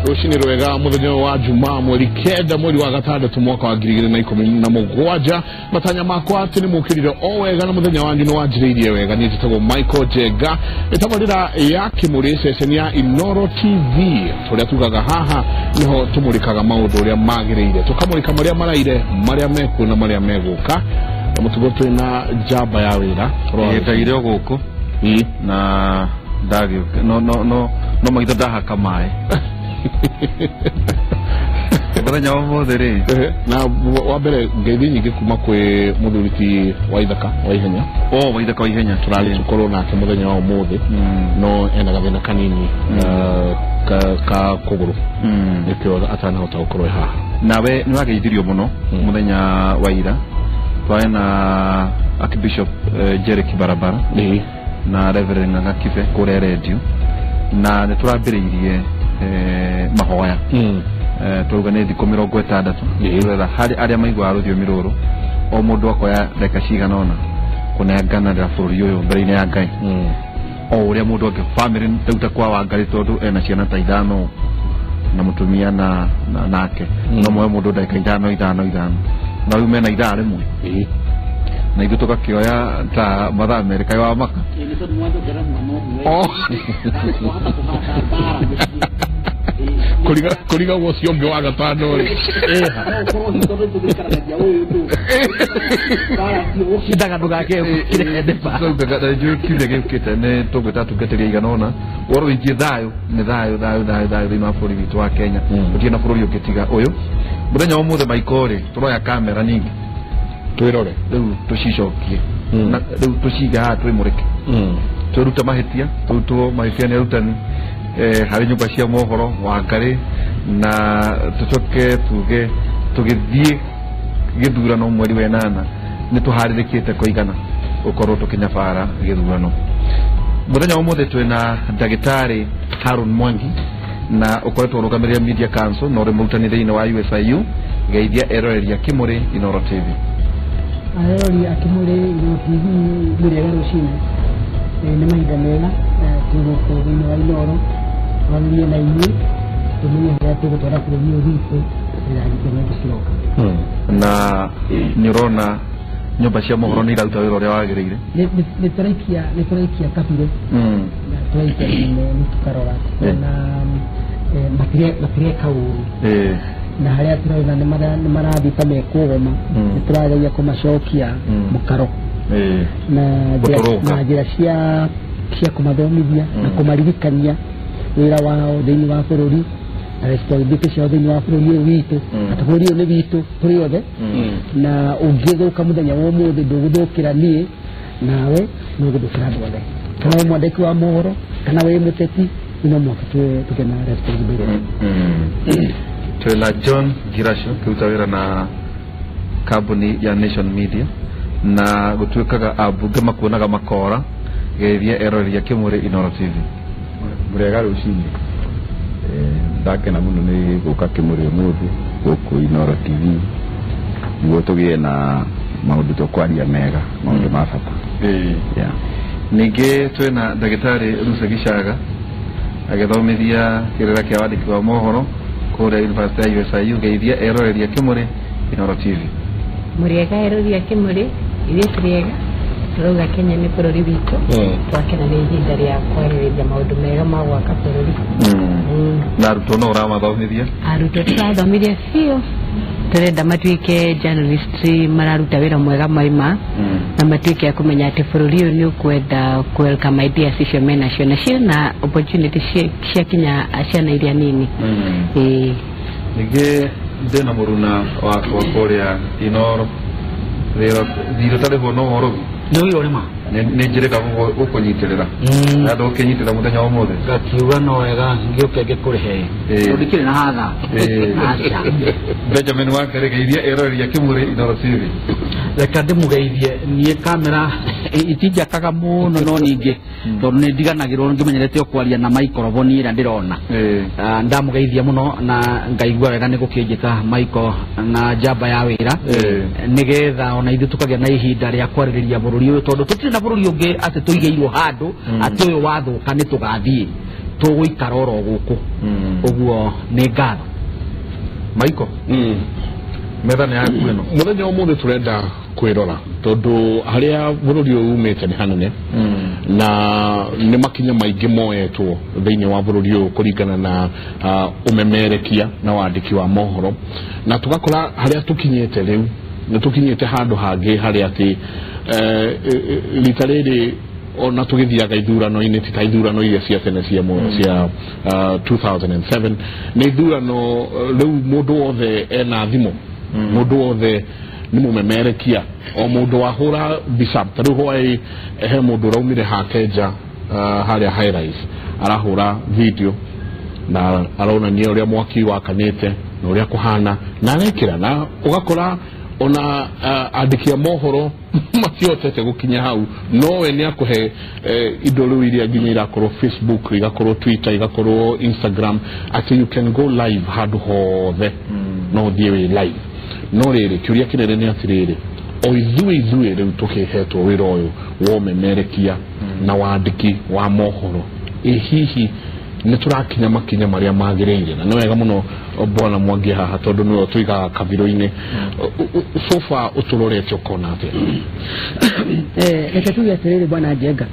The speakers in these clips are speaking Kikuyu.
Rũcinĩ rwega mũthenya wa Jumaa mweri 9 mweri wa 6 mwaka wa 2017. Matanya makwa atĩ nĩ mũkĩrire o wega na mũthenya wanyu nĩ wanjĩrĩirie wega. Niĩ njĩtagwo Michael Jenga, ĩtabarĩra ya Kĩmũrĩ ceceni ya Inooro TV. Tũrĩa tugaga haha nĩho tũmũrĩkaga maũndũ ũrĩa magĩrĩire, tũkamũrĩka marĩa maraire, marĩa mekuo na marĩa megũka. Na mũtugo twĩna njamba ya wĩra ĩtagire o gũkũ na ndagĩũka no no no no maitho ndahaka maĩ mũthenya wa ũmũthĩ rĩ. Na wa mbere ngeithi nyingĩ kuma kwĩ mũthuri ti Waithaka wa Ihenya. O Waithaka wa Ihenya tũrarĩ tũkorwo nake mũthenya wa ũmũthĩ, no ena gathĩna kanini ka kũgũrũ, nĩkĩo atanahota gũkorwo e haha. Nawe nĩ wageithirio mũno mũthenya wa ira, twarĩ na Archbishop Jerry Kibarabara na Reverend Ng'ang'a Kibe kũrĩa redio, na nĩ tũrambĩrĩirie mahoya. Twauga nĩ thikũ 60 twetha harĩ arĩa maiguaga rũthiomi rũrũ, o mũndũ akoya ndagĩka cigana ũna kũnenganĩra bũrũri ũyũ mbere-inĩ ya Ngai. O ũrĩa mũndũ angĩ family rĩu ta kwa Wangarĩ, tondũ ena ciana ta 5 na mũtumia na nake, no moe mũndũ ndagĩka 5 5 5, na rĩu mena ithaa rĩmwe na ithuĩ tũgakĩoya ta mathaa 2 kaĩ wa maka. Kũriga ũcio ũngĩ wa gatano rĩ. Njũĩ kiumia gĩũkĩte nĩ tũgwĩta atungatĩri aigana ũna ũhoro wĩgiĩ thayũ. Nĩ thayũ thayũ thayũ thayũ thĩinĩ wa bũrũri witũ wa Kenya, gũtirĩ na bũrũri ũngĩtiga ũyũ. Mũthenya wa ũmũthĩ Michael rĩ, tũroya kamera nyingĩ twĩrore rĩu tũcicokie na rĩu tũcige haha twĩmũrĩke, twĩrute mahĩtia, tũrutwo mahĩtia nĩ arutani harĩ nyũmba cia mohoro Wangarĩ, na tũcoke tuge tũgĩthiĩ gĩthurano mweri wa 8 nĩ tũharĩrĩkĩte kũigana gũkorwo tũkĩnyabara gĩthurano. Mũthenya wa ũmũthĩ twĩna ndagĩtarĩ Harun Mwangi, na ũkoretwo ũrũgamĩrĩire Media Council na ũrĩ mũrutani thĩinĩ wa USIU. Geithia eroreria Kĩmũrĩ Inooro TV. Arori a Kĩmũrĩ Inooro TV, mũrĩega rũcinĩ. Nĩ mahinda mega twĩ gũkũ thĩinĩ wa Inooro twaranĩrie na inyuĩ tũmenye harĩa tũgũtwara bũrũri ũyũ witũ na gĩkeno gĩciroka. Na nĩ ũrona nyũmba cia mohoro nĩ iraruta wĩra ũrĩa wagĩrĩire? Nĩ tũraikia kabirũ na tũraikia nĩ tũkarora na matireka ũru, na harĩa tũrona nĩ marathiĩ ta mekũgoma nĩ tũrageria kũmacokia mũkaro na njĩra cia kũmathomithia na kũmaririkania wĩra wao thĩinĩ wa bũrũri na responsibility ciao thĩinĩ wa bũrũri ũyũ witũ, atĩ bũrũri ũyũ nĩ witũ tũrĩ othe, na ũngĩthũka mũthenya wa ũmũthĩ ndũgũthũkĩra niĩ nawe, nĩ ũgũthũkĩra andũ othe, kana wĩ mwandĩki wa mohoro kana wĩ mũteti, no mũhaka tũgĩe na responsibility. Twĩna John Ngiracũ kĩruta wĩra na kambuni ya Nation Media, na gũtuĩkaga ambunge makuonaga makora. Geithia eroreria Kĩmũrĩ Inooro TV. Mũrĩega rũcinĩ. Ndakena mũno nĩ gũka Kĩmũrĩ ũmũthĩ gũkũ Inooro TV nĩguo tũgĩe na maũndũ tũkwaria mega, maũndũ ma bata. Ningĩ twĩna ndagĩtarĩ Rusa Gichaga agĩthomithia kĩrĩra kĩa wandĩki wa mohoro kũrĩa University ya USIU. Geithia eroreria Kĩmũrĩ Inooro TV. Mũrĩega eroreria Kĩmũrĩ, ithuĩ tũrĩega, tũrauga Kenya nĩ bũrũri witũ, twakena nĩ ihinda rĩa kwarĩrĩria maũndũ mega ma gwaka bũrũri. Na arutwo no ũramathomithia? Arutwo tũrathomithia biũ, tũrenda matuĩke journalist mararuta wĩra mwega maima, na matuĩke a kũmenya atĩ bũrũri ũyũ nĩ ũkwenda welcome ideas icio menacio, nacio na opportunity cia kinya ciana iria nini. Ningĩ ndĩna mũruna wakwa kũrĩa Inooro, thirĩ ũtarĩhwo no ũhoro nĩ ũira ũrĩma nĩ njĩrĩga gũkũnyitĩrĩra na ndũkĩnyitĩrĩra mũthenya wa ũmũthĩ ngakiuga no wega ngĩũke ngĩkũrĩhe tondũ ndikĩrĩ na hatha. Aca. Benjamin Wangarĩ, geithia eroreria Kĩmũrĩ Inooro TV. Reka ndĩmũgeithie niĩ kamera itinjakaga mũno, no ningĩ tondũ nĩ ndiganagĩrwo ngĩmenyerete o kwaria na maikoroboni ĩrĩa ndĩrona. Ndamũgeithia mũno na ngaigua wega nĩ gũkĩnjĩta Michael na njamba ya wĩra, nĩgetha ona ithuĩ tũkagĩa na ihinda rĩa kwarĩrĩria bũrũri ũyũ, tondũ tũtirĩ na bũrũri ũngĩ atĩ tũigĩirwo handũ atĩ ũyũ wathũka nĩ tũgathiĩ. Tũgũikara oro gũkũ ũguo nĩ ngatho. Michael, metha nĩ yaku ĩno. Mũthenya ũmũthĩ tũrenda kwĩrora tondũ harĩa bũrũri ũyũ umĩte nĩ hanene na nĩ makinya maingĩ moetwo thĩinĩ wa bũrũri ũyũ kũringana na ũmemerekia na wandĩki wa mohoro, na tũgakora harĩa tũkinyĩte rĩu nĩ tũkinyĩte handũ hangĩ harĩa atĩ rita rĩrĩ ona tũgĩthiaga ithurano-inĩ ti ta ithurano iria cia tene cia 2007 nĩ ithurano rĩu mũndũ wothe ena thimũ, mũndũ wothe nĩ mũmemerekia, o mũndũ wahũra mbica ta rĩu hwaĩ he mũndũ ũraumire hake nja harĩa high rise arahũra video na aronania ũrĩa mwaki wakanĩte na ũrĩa kũhana na arekĩra, na ũgakora ona andĩki a mohoro matihotete gũkinya hau, nowe nĩ akũhe indo rĩu iria nginya irakorwo Facebook, igakorwo Twitter, igakorwo Instagram, atĩ you can go live handũ hothe no ũthiĩ wĩ live. No rĩrĩ kĩũria kĩnene nĩ atĩrĩrĩ, o ithuĩ rĩu tũkĩhetwo wĩra ũyũ wa ũmemerekia na wandĩki wa mohoro, ĩ hihi nĩ tũrakinya makinya marĩa magĩrĩire? Na nĩ wega mũno bwana Mwangi haha tondũ nĩwe ũtũigaga kabirũ-inĩ. So far ũtũrorete ũkona atĩa? Reke tuge atĩrĩrĩ bwana Njenga,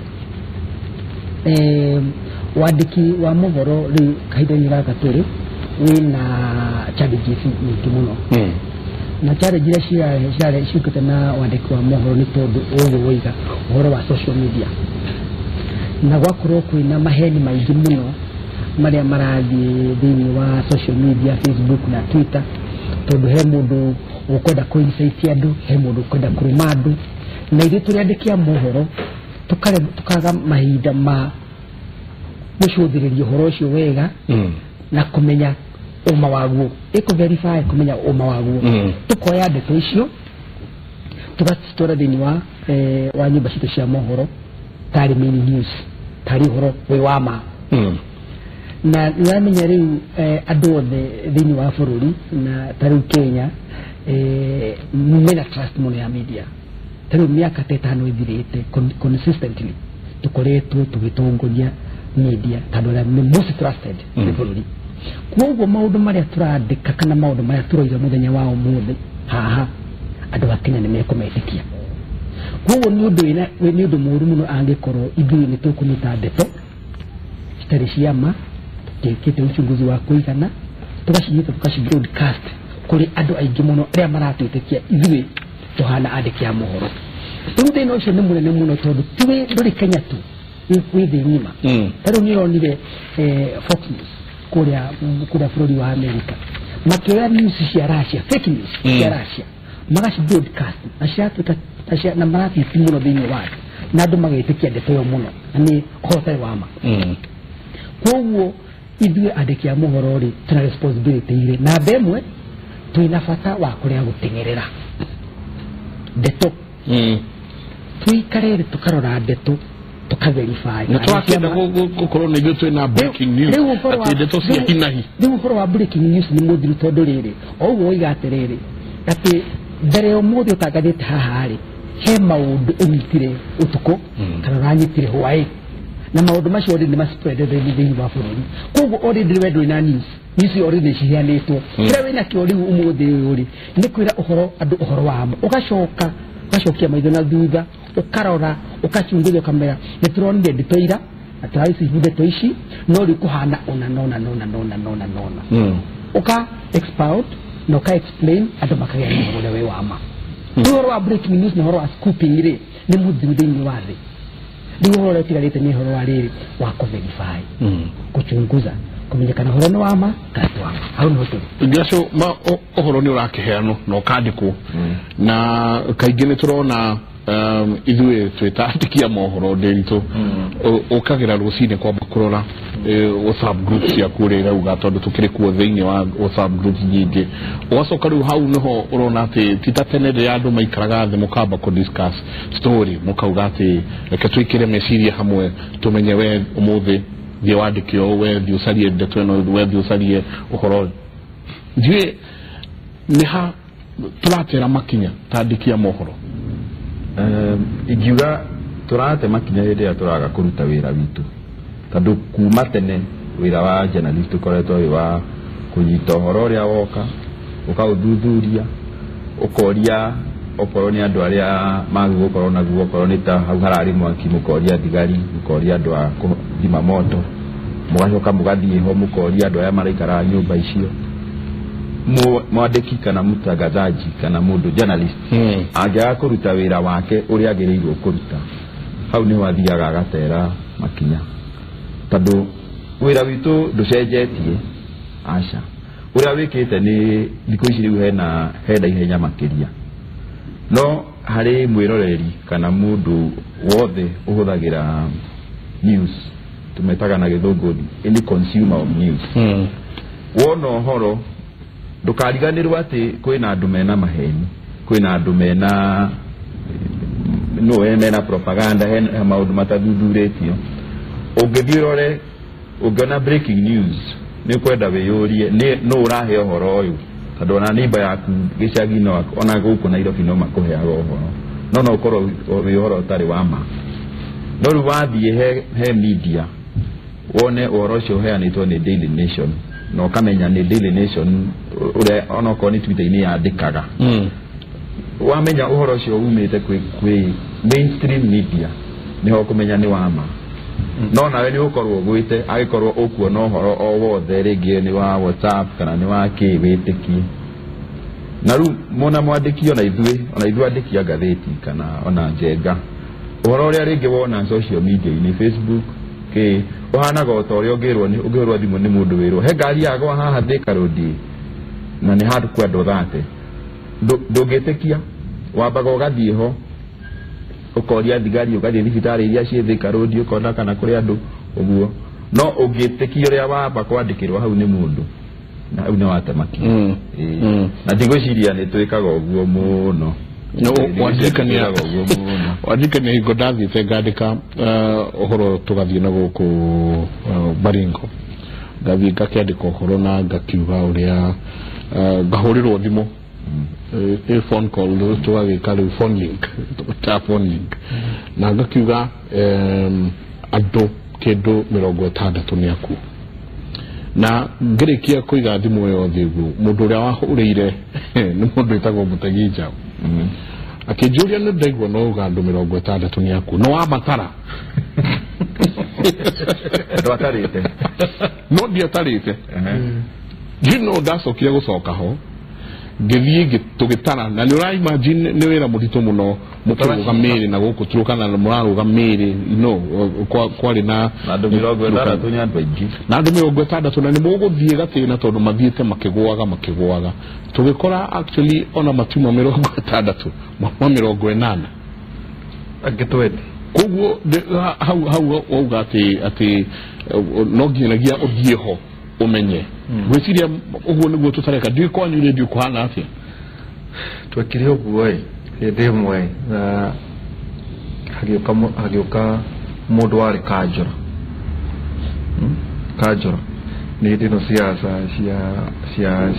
wandĩki wa mohoro rĩu kahinda-inĩ gaka tũrĩ wĩna challenges nyingĩ mũno, na challenge iria ciũkĩte na wandĩki wa mohoro nĩ tondũ ũguo woiga ũhoro wa social media, na gwakorwo kwĩna maheni maingĩ mũno marĩa marathiĩ thĩinĩ wa social media, Facebook na Twitter, tondũ he mũndũ ũkwenda kũ-incite andũ, he mũndũ ũkwenda kũruma andũ, na ithuĩ tũrĩ andĩki a mohoro tũkaga mahinda ma gũcũthĩrĩria ũhoro ũcio wega na kũmenya ũma waguo, ĩkũ-verify kũmenya ũma waguo. Tũkoya ndeto icio tũgacitwara thĩinĩ wa nyũmba citũ cia mohoro tarĩ main news, tarĩ ũhoro wĩ wa ma. Na nĩũramenya rĩu andũ othe thĩinĩ wa bũrũri na ta rĩu Kenya mena trust mũno ya media. Ta rĩu mĩaka ta ĩtano ĩthirĩte consistently tũkoretwo tũgĩtongoria media tondũ arĩa nĩ most trusted nĩ bũrũri. Koguo maũndũ marĩa tũrandĩka kana maũndũ marĩa tũroiga mũthenya wa ũmũthĩ haha andũ a Kenya nĩ mekũmetĩkia. Koguo nĩ ũndũ mũũru mũno angĩkorwo ithuĩ nĩ tũkũnyita ndeto citarĩ cia ma, tũtĩkĩte uchunguzi wa kũigana, tũgacinyita tũkaci broadcast kũrĩ andũ aingĩ mũno arĩa maratwĩtĩkia ithuĩ tũhana andĩki a mohoro. Rĩu thĩna ũcio nĩ mũnene mũno tondũ ti ndũrĩ Kenya tu, wĩ thĩ ng'ima. Ta rĩu nĩũronire Fox News kũrĩa bũrũri wa America makĩoya news cia Russia, fake news cia Russia, magaci broadcast na ciatuĩka na marathiĩ mũno thĩinĩ wa thĩ, na andũ magetĩkia ndeto ĩyo mũno na nĩ ũhoro ũtarĩ wa ma. Koguo ithuĩ andĩki a mohoro rĩ tũna responsibility igĩrĩ. Namba ĩmwe twĩna bata wa kũrĩa gũteng'erera ndeto, tũikare tũkarora ndeto tũkaverify. Na tũrakĩenda gũkorwo nĩ ithuĩ twĩna breaking news, atĩ ndeto cia hinahi. Rĩu ũhoro wa breaking news nĩ mũthiru tondũ rĩrĩ o ũguo woiga atĩrĩrĩ atĩ mbere ya ũmũthĩ ũtangathĩte haha rĩ he maũndũ ũnyitire ũtukũ kana ũranyitire hwaĩ, na maũndũ macio already nĩ ma-spread thĩinĩ wa bũrũri. Koguo already we ndũrĩ na news, news already nĩ ciheanĩtwo. Kĩrĩa wĩnakĩo rĩu ũmũthĩ ũyũ rĩ nĩ kwĩra ũhoro andũ ũhoro wamo, ũgacoka ũgacokia maitho na thutha, ũkarora, ũkachunguza, ũkamera nĩ tũronire ndeto ira na tũrareceive ndeto ici no rĩu kũhana ũna nona nona nona nona nona, ũka expound na ũka explain andũ makagĩa na ũhoro ũrĩa wĩ wa ma. Rĩu ũhoro wa breaking news na ũhoro wa scooping rĩ nĩ mũthiru thĩinĩ wa thĩ. Rĩu ũhoro ũrĩa ũtigarĩte nĩ ũhoro wa rĩrĩ wa kũ-verify, kũchunguza, kũmenya kana ũhoro nĩ wa ma kana ti wa ma. Hau nĩho tũrĩ. Gaco ma ũhoro nĩ ũrakĩheanwo na ũkandĩkwo, na kaingĩ nĩ tũrona ithuĩ twĩta andĩki a mohoro ndĩritũ ũkagĩra rũcinĩ kwamba kũrora WhatsApp groups ciaku ũrĩa irauga tondũ tũkĩrĩ kuo thĩinĩ wa WhatsApp groups nyingĩ, ũgacoka rĩu hau nĩho ũrona atĩ ti ta tene rĩrĩa andũ maikaraga thĩ mũkamba kũ discuss story, mũkauga atĩ reke twĩkĩre meciria hamwe tũmenye we ũmũthĩ thiĩ wandĩke ũũ, we thiĩ ũcarie ndeto ĩno, we thiĩ ũcarie ũhoro ũyũ. Ndiũĩ nĩ ha tũratera makinya ta andĩki a mohoro. Ingiuga tũrate makinya hĩndĩ ĩrĩa tũraga kũruta wĩra witũ, tondũ kuma tene Wĩra wa journalist ũkoretwo wĩ wa kũnyita ũhoro ũrĩa woka, ũkaũthuthuria, ũkoria okorwo nĩ andũ arĩa magĩrĩirwo gũkorwo naguo, okorwo nĩ ta hau hararĩ mwaki, mũkoria thigari, mũkoria andũ a kũthima moto, mũgacoka mũgathiĩ ho mũkoria andũ arĩa maraikaraga nyũmba icio. Mwandĩki kana mũtangathaji kana mũndũ journalist angĩaga kũruta wĩra wake ũrĩa agĩrĩirwo kũruta, hau nĩho athiaga agatera makinya, tondũ wĩra witũ ndũcenjetie, aca. Ũrĩa wĩkĩte nĩ thikũ ici rĩu hena ihenya makĩria, no harĩ mwĩroreri kana mũndũ wothe ũhũthagĩra news, tũmetaga na gĩthũngũ any consumer of news, wona ũhoro ndũkariganĩrwo atĩ kwĩna andũ mena maheni, kwĩna andũ mena no mena propaganda, hena maũndũ matathuthurĩtio. Ũngĩthiĩ ũrore, ũngĩona breaking news, nĩ ũkwenda wĩyũrie nĩ nũ ũrahe ũhoro ũyũ, tondũ ona neighbor yaku gĩcagi no ona gũkũ Nairobi no makũheaga ũhoro, no no ũkorwo wĩ ũhoro ũtarĩ wa ma. No rĩu wathiĩ he media wone ũhoro ũcio ũheanĩtwo nĩ Daily Nation, na ũkamenya nĩ Daily Nation ũrĩa onokorwo nĩ Twitter-inĩ yandĩkaga, wamenya ũhoro ũcio umĩte kwĩ mainstream media, nĩho ũkũmenya nĩ wa ma. No nawe nĩ ũkorwo ũgwĩte, angĩkorwo ũkuona ũhoro o wothe rĩngĩ nĩ wa WhatsApp kana nĩ wa kĩ, wĩtĩkie. Na rĩu mona mwandĩki ona ithuĩ andĩki a ngathĩti kana ona Njenga, ũhoro ũrĩa rĩngĩ wona social media-inĩ, Facebook kĩ, ũhanaga o ta ũrĩa ũngĩhũrwo thimũ nĩ mũndũ wĩrwo he ngari yagwa haha Thika Road na nĩ handũ kwa andũ thate, ndũngĩtĩkia. Wambaga ũgathiĩ ho ũkoria thigari, ũgathiĩ thibitarĩ iria ciĩ Thika Road, ũkona kana kũrĩ andũ ũguo. No ũngĩtĩkia ũrĩa wamba kwandĩkĩrwo hau nĩ mũndũ, na hau nĩ watemakia. Na ndigwĩciria nĩ twĩkaga ũguo mũno. Wandirikania hingo ndathiĩte ngandĩka ũhoro tũgathiĩ na gũkũ Baringo, ngathiĩ ngakĩandĩka ũhoro na ngakiuga ũrĩa ngahũrĩrwo thimũ, a phone call, tũgagĩka rĩu phone link, ta phone link, na ngakiuga andũ kĩndũ 60 nĩ akuũ. Na ngĩrĩkia kũiga thimũ ĩyo thĩ ũguo, mũndũ ũrĩa wahũrĩire nĩ mũndũ wĩtagwo Mũtegi Njaũ, akĩnjũria nĩ ndaigua no uga andũ 60 nĩ akuũ, no wamatara? Ndwatarĩte? No ndiatarĩte. You ndacokire gũcoka ho, ngĩthiĩ tũgĩtara, na nĩ ũra imagine nĩ wĩra mũritũ mũno mũkĩrũga mĩĩrĩ na gũkũ Turkana, na mũrarũga mĩĩrĩ, no kwarĩ na andũ 60 nĩ andũ aingĩ, na andũ 60, na nĩ mũgũthiĩ gatĩna tondũ mathiĩte makĩgũaga, tũgĩkora actually ona matiuma 60, mauma 80 angĩ 20. Koguo hau wauga atĩ no nginyagia ũthiĩ ho ũmenye. Gwĩciria ũguo nĩguo tũtareka. Ndiũĩ kwanyu rĩndiũ kũhana atĩa? Twekire ũguo ĩ hĩndĩ ĩmwe, na hagĩũka mũndũ warĩ kanjũra. Kanjũra nĩ hĩndĩ ĩno siasa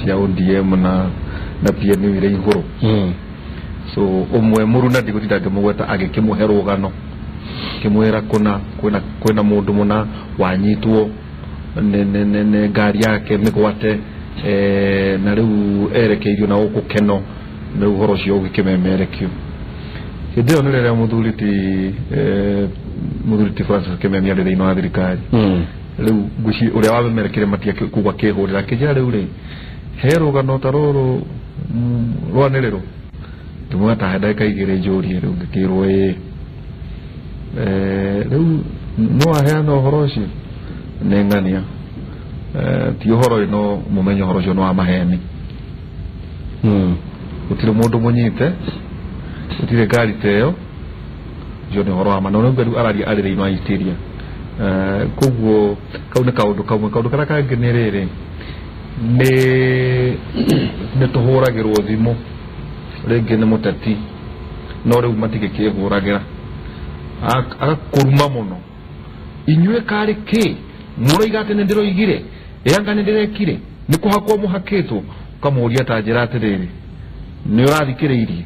cia ODM na PNU irĩ igũrũ. So ũmwe mũruna ndigũtinda ngĩmũgweta, agĩkĩmũhe rũgano, kĩmwĩra kũna kwĩna mũndũ mũna wanyitwo nĩ ngari yake mĩgwate, na rĩu erekeirio na gũkũ Keno, na rĩu ũhoro ũcio ũgĩkĩmemerekio. Hĩndĩ ĩyo nĩ rĩrĩa mũthuri ti Francis Kĩmemia arĩ thĩinĩ wa thirikari. Rĩu ngwĩciria ũrĩa wamemerekire matiakĩkuga akĩhũrĩra, akĩnjĩra rĩu rĩ, he rũgano ta rũrũ rwanĩrĩrwo. Ngĩmwĩra ta he ndagĩka igĩrĩ njũrie. Rĩu ngĩkĩrwo ĩĩ. Rĩu no aheana ũhoro ũcio nĩ ng'ania, ti ũhoro ĩno mũmenye ũhoro ũcio nĩ wa maheni. Gũtirĩ mũndũ mũnyite, gũtirĩ ngari ta ĩyo, ũcio nĩ ũhoro wa ma. Na rĩu araria arĩ thĩinĩ wa hysteria. Koguo kau nĩ kaũndũ kamwe. Kaũndũ karĩa kangĩ nĩ rĩrĩ, nĩ tũhũragĩrwo thimũ rĩngĩ nĩ mũteti, no rĩu matigĩkĩhũragĩra, agakũruma mũno, inyuĩ karĩ kĩ mũroiga atĩ nĩ ndĩroigire, anga nĩ ndĩrekire, nĩ kũhakwo mũhakĩtwo. Ũkamũũria ta njĩra atĩrĩrĩ, nĩ ũrathikĩrĩirie?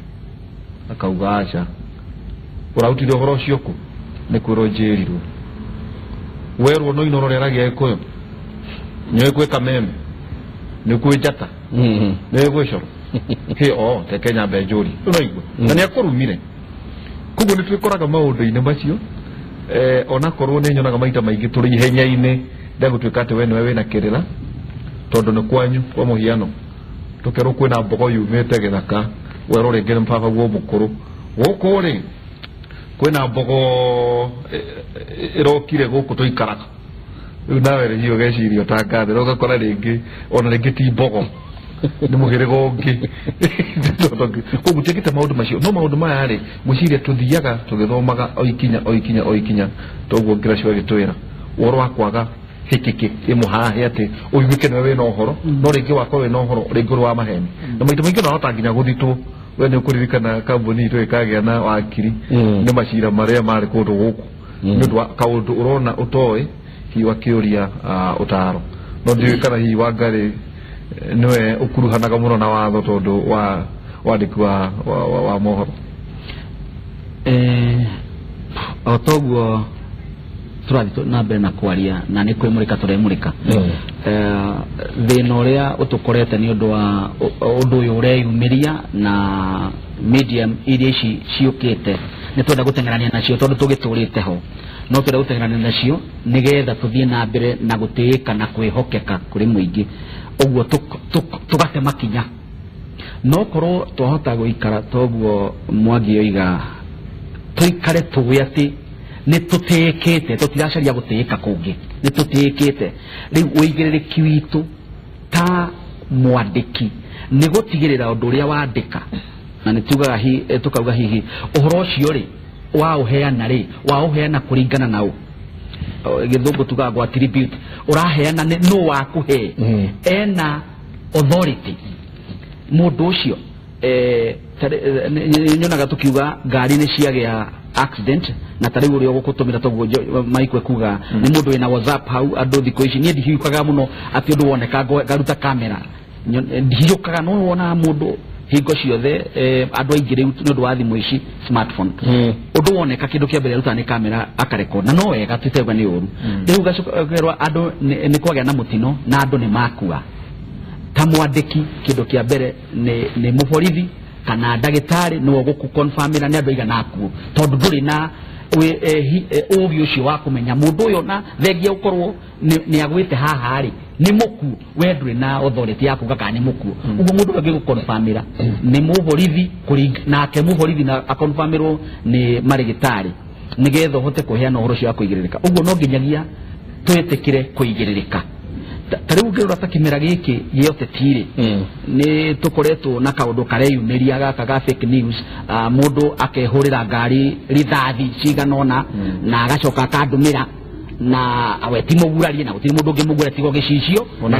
Akauga aca. Ũrarutire ũhoro ũcio kũ? Nĩ kwĩrwo njĩrirwo. Werwo no Inooro rĩaragia Gĩkũyũ. Nĩũĩ kwĩ Kameme, nĩ kwĩ Njata, nĩũĩ gwĩ Coro. Hĩ o reke nyambe njũrie, ũraigua? Na nĩ akũrumire. Koguo nĩ twĩkoraga maũndũ-inĩ macio, onakorwo nĩ nyonaga maita maingĩ tũrĩ ihenya-inĩ rĩa gũtuĩka atĩ we nĩwe wĩna kĩrĩra, tondũ nĩ kwanyu kwa mũhiano tũkerwo kwĩna mbogo yumĩte gĩthaka, werwo rĩngĩ nĩ baba guo mũkũrũ. Gũkũ rĩ kwĩna mbogo ĩrokire gũkũ tũikaraga. Rĩu nawe rĩ hihi ũgeciria ũtangathĩra, ũgakora rĩngĩ ona rĩngĩ ti mbogo, nĩ mũhĩrĩga ũngĩ. Koguo njĩkĩte maũndũ macio, no maũndũ maya rĩ ngwĩciria tũthiaga tũgĩthomaga o ikinya o ikinya o ikinya, toguo Ngĩracio agĩtwĩra ũhoro wa kwaga hĩkĩkĩ ĩmũhahe atĩ ũiguĩke nĩwe wĩna ũhoro, no rĩngĩ wakorwo wĩna ũhoro rĩngĩ ũrĩ wa maheni. Na maita maingĩ no nginya gũthitwo. We nĩ ũkũririkana kambuni itũ ĩkagĩa na wakiri nĩ macira marĩa marĩ kũndũ gũkũ nĩ ũndũ wa kaũndũ ũrona ũtoĩ, hihi wakĩũria ũtaro. No ndiũĩ kana hihi Wangari nĩwe ũkuruhanaga mũno na watho tondũ wa wandĩki wa mohoro. O toguo tũrathiĩ na mbere na kwaria na nĩ kwĩmũrĩka tũremũrĩka. Thĩna ũrĩa ũtũkorete nĩ ũndũ wa ũndũ ũyũ ũreyumĩria na media iria ici ciũkĩte, nĩ twenda gũteng'erania nacio tondũ tũgĩtũrĩte ho, no twenda gũteng'erania nacio nĩgetha tũthiĩ na mbere na gũtĩĩka na kwĩhokeka kũrĩ mũingĩ, ũguo tũgate makinya. No korwo twahota gũikara toguo Mwangi oiga, tũikare tũĩ atĩ nĩ tũtĩĩkĩte, tũtiracaria gũtĩĩka kũngĩ, nĩ tũtĩĩkĩte. Rĩu ũigĩrĩrĩki witũ ta mwandĩki nĩ gũtigĩrĩra ũndũ ũrĩa wandĩka, na nĩ tugaga tũkauga hihi ũhoro ũcio rĩ waũheana rĩ waũheana kũringana na ũ, gĩthũngũ tugaga gwa attribute, ũraheana nĩ nũ wakũhe, ena authority mũndũ ũcio. Nyonaga tũkiuga ngari nĩ ciagĩa accident, na ta rĩu ũrĩa ũgũkũtũmĩra toguo Mike kuga nĩ mũndũ wĩna WhatsApp hau. Andũ thikũ ici niĩ ndihiũkaga mũno atĩ ũndũ woneka ngaruta kamera, ndihiũkaga, no wonaga mũndũ hingo ciothe andũ aingĩ rĩu nĩ ũndũ wa thimũ ici smartphone, ũndũ woneka kĩndũ kĩa mbere arutaga nĩ kamera akarekod, na no wega tũteuga nĩ ũru. Rĩu gacokerwo andũ nĩ kwagĩa na mũtino na andũ nĩ makua. Ta mwandĩki kĩndũ kĩa mbere nĩ mũborithi kana ndagĩtarĩ nĩwe ũgũkũ-confirmĩra nĩ andũ aigana akuo, tondũ ndũrĩ na ũgĩ ũcio wa kũmenya mũndũ ũyũ na thengia gũkorwo nĩ agwĩte haha rĩ nĩ mũkuo, we ndũrĩ na authority ya kuga kana nĩ mũkuo. Ũguo mũndũ ũrĩa ũngĩgũ-confirmĩra nĩ mũborithi, nake mũborithi na akonfirmĩrwo nĩ marĩgĩtarĩ nĩgetha ũhote kũheana ũhoro ũcio wa kũigĩrĩrĩka. Ũguo no nginyagia twĩtĩkĩre kũigĩrĩrĩka. Ta rĩu ũngĩrora ta kĩmera gĩkĩ gĩa ũteti rĩ, nĩ tũkoretwo na kaũndũ kareyumĩria gaka ga fake news, mũndũ akehũrĩra ngari rithathi cigana ũna na agacoka akandũmĩra, na we ti mũgurarie na gũtirĩ mũndũ ũngĩ mũgurarie tiga gĩcicio na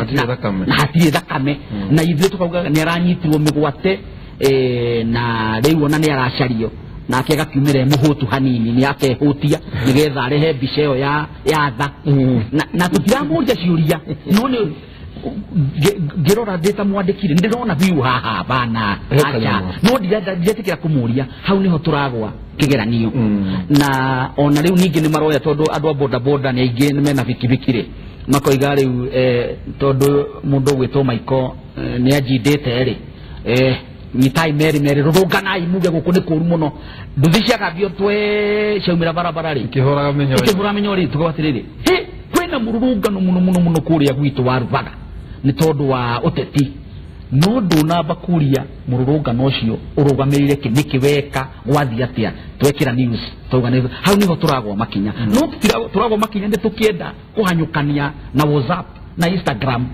hatirĩ thakame, na ithuĩ tũkauga nĩ aranyitirwo mĩgwate, na rĩu ona nĩ aracario, nake agakiumĩra mũhũtu hanini nĩ akehũtia nĩgetha arehe mbica ĩyo ya tha, na tũtiramũria ciũria. No nĩ ngĩrora ndĩ ta mwandĩki rĩ, ndĩrona biũ haha bana acha, no ndiretĩkĩra kũmũria. Hau nĩho tũragwa kĩgeranio. Na ona rĩu ningĩ nĩ maroya tondũ andũ a boda boda nĩ aingĩ mena bikibiki rĩ, makoiga rĩu tondũ mũndũ ũgwĩtwo Michael nĩ anjindĩte rĩ, nyitai meri meri rũrũnganai muge gũkũ nĩ kũru mũno, nduthi ciagambio twe ciaumĩra barabara rĩ ikĩhũraga mĩnyo rĩ, tukauga atĩrĩrĩ, hĩ kwĩna mũrũrũngano mũno mũno mũno kũrĩa gwitũ wa Rubaga nĩ tondũ wa ũteti, no ndũnamba kũria mũrũrũngano ũcio ũrũgamĩrĩire kĩ, nĩkĩ weka, gwathiĩ atĩa, twekĩra news twauga nĩ hau nĩho tũragwa makinya. No tũragwa makinya nĩ tũkĩenda kũhanyũkania na WhatsApp na Instagram.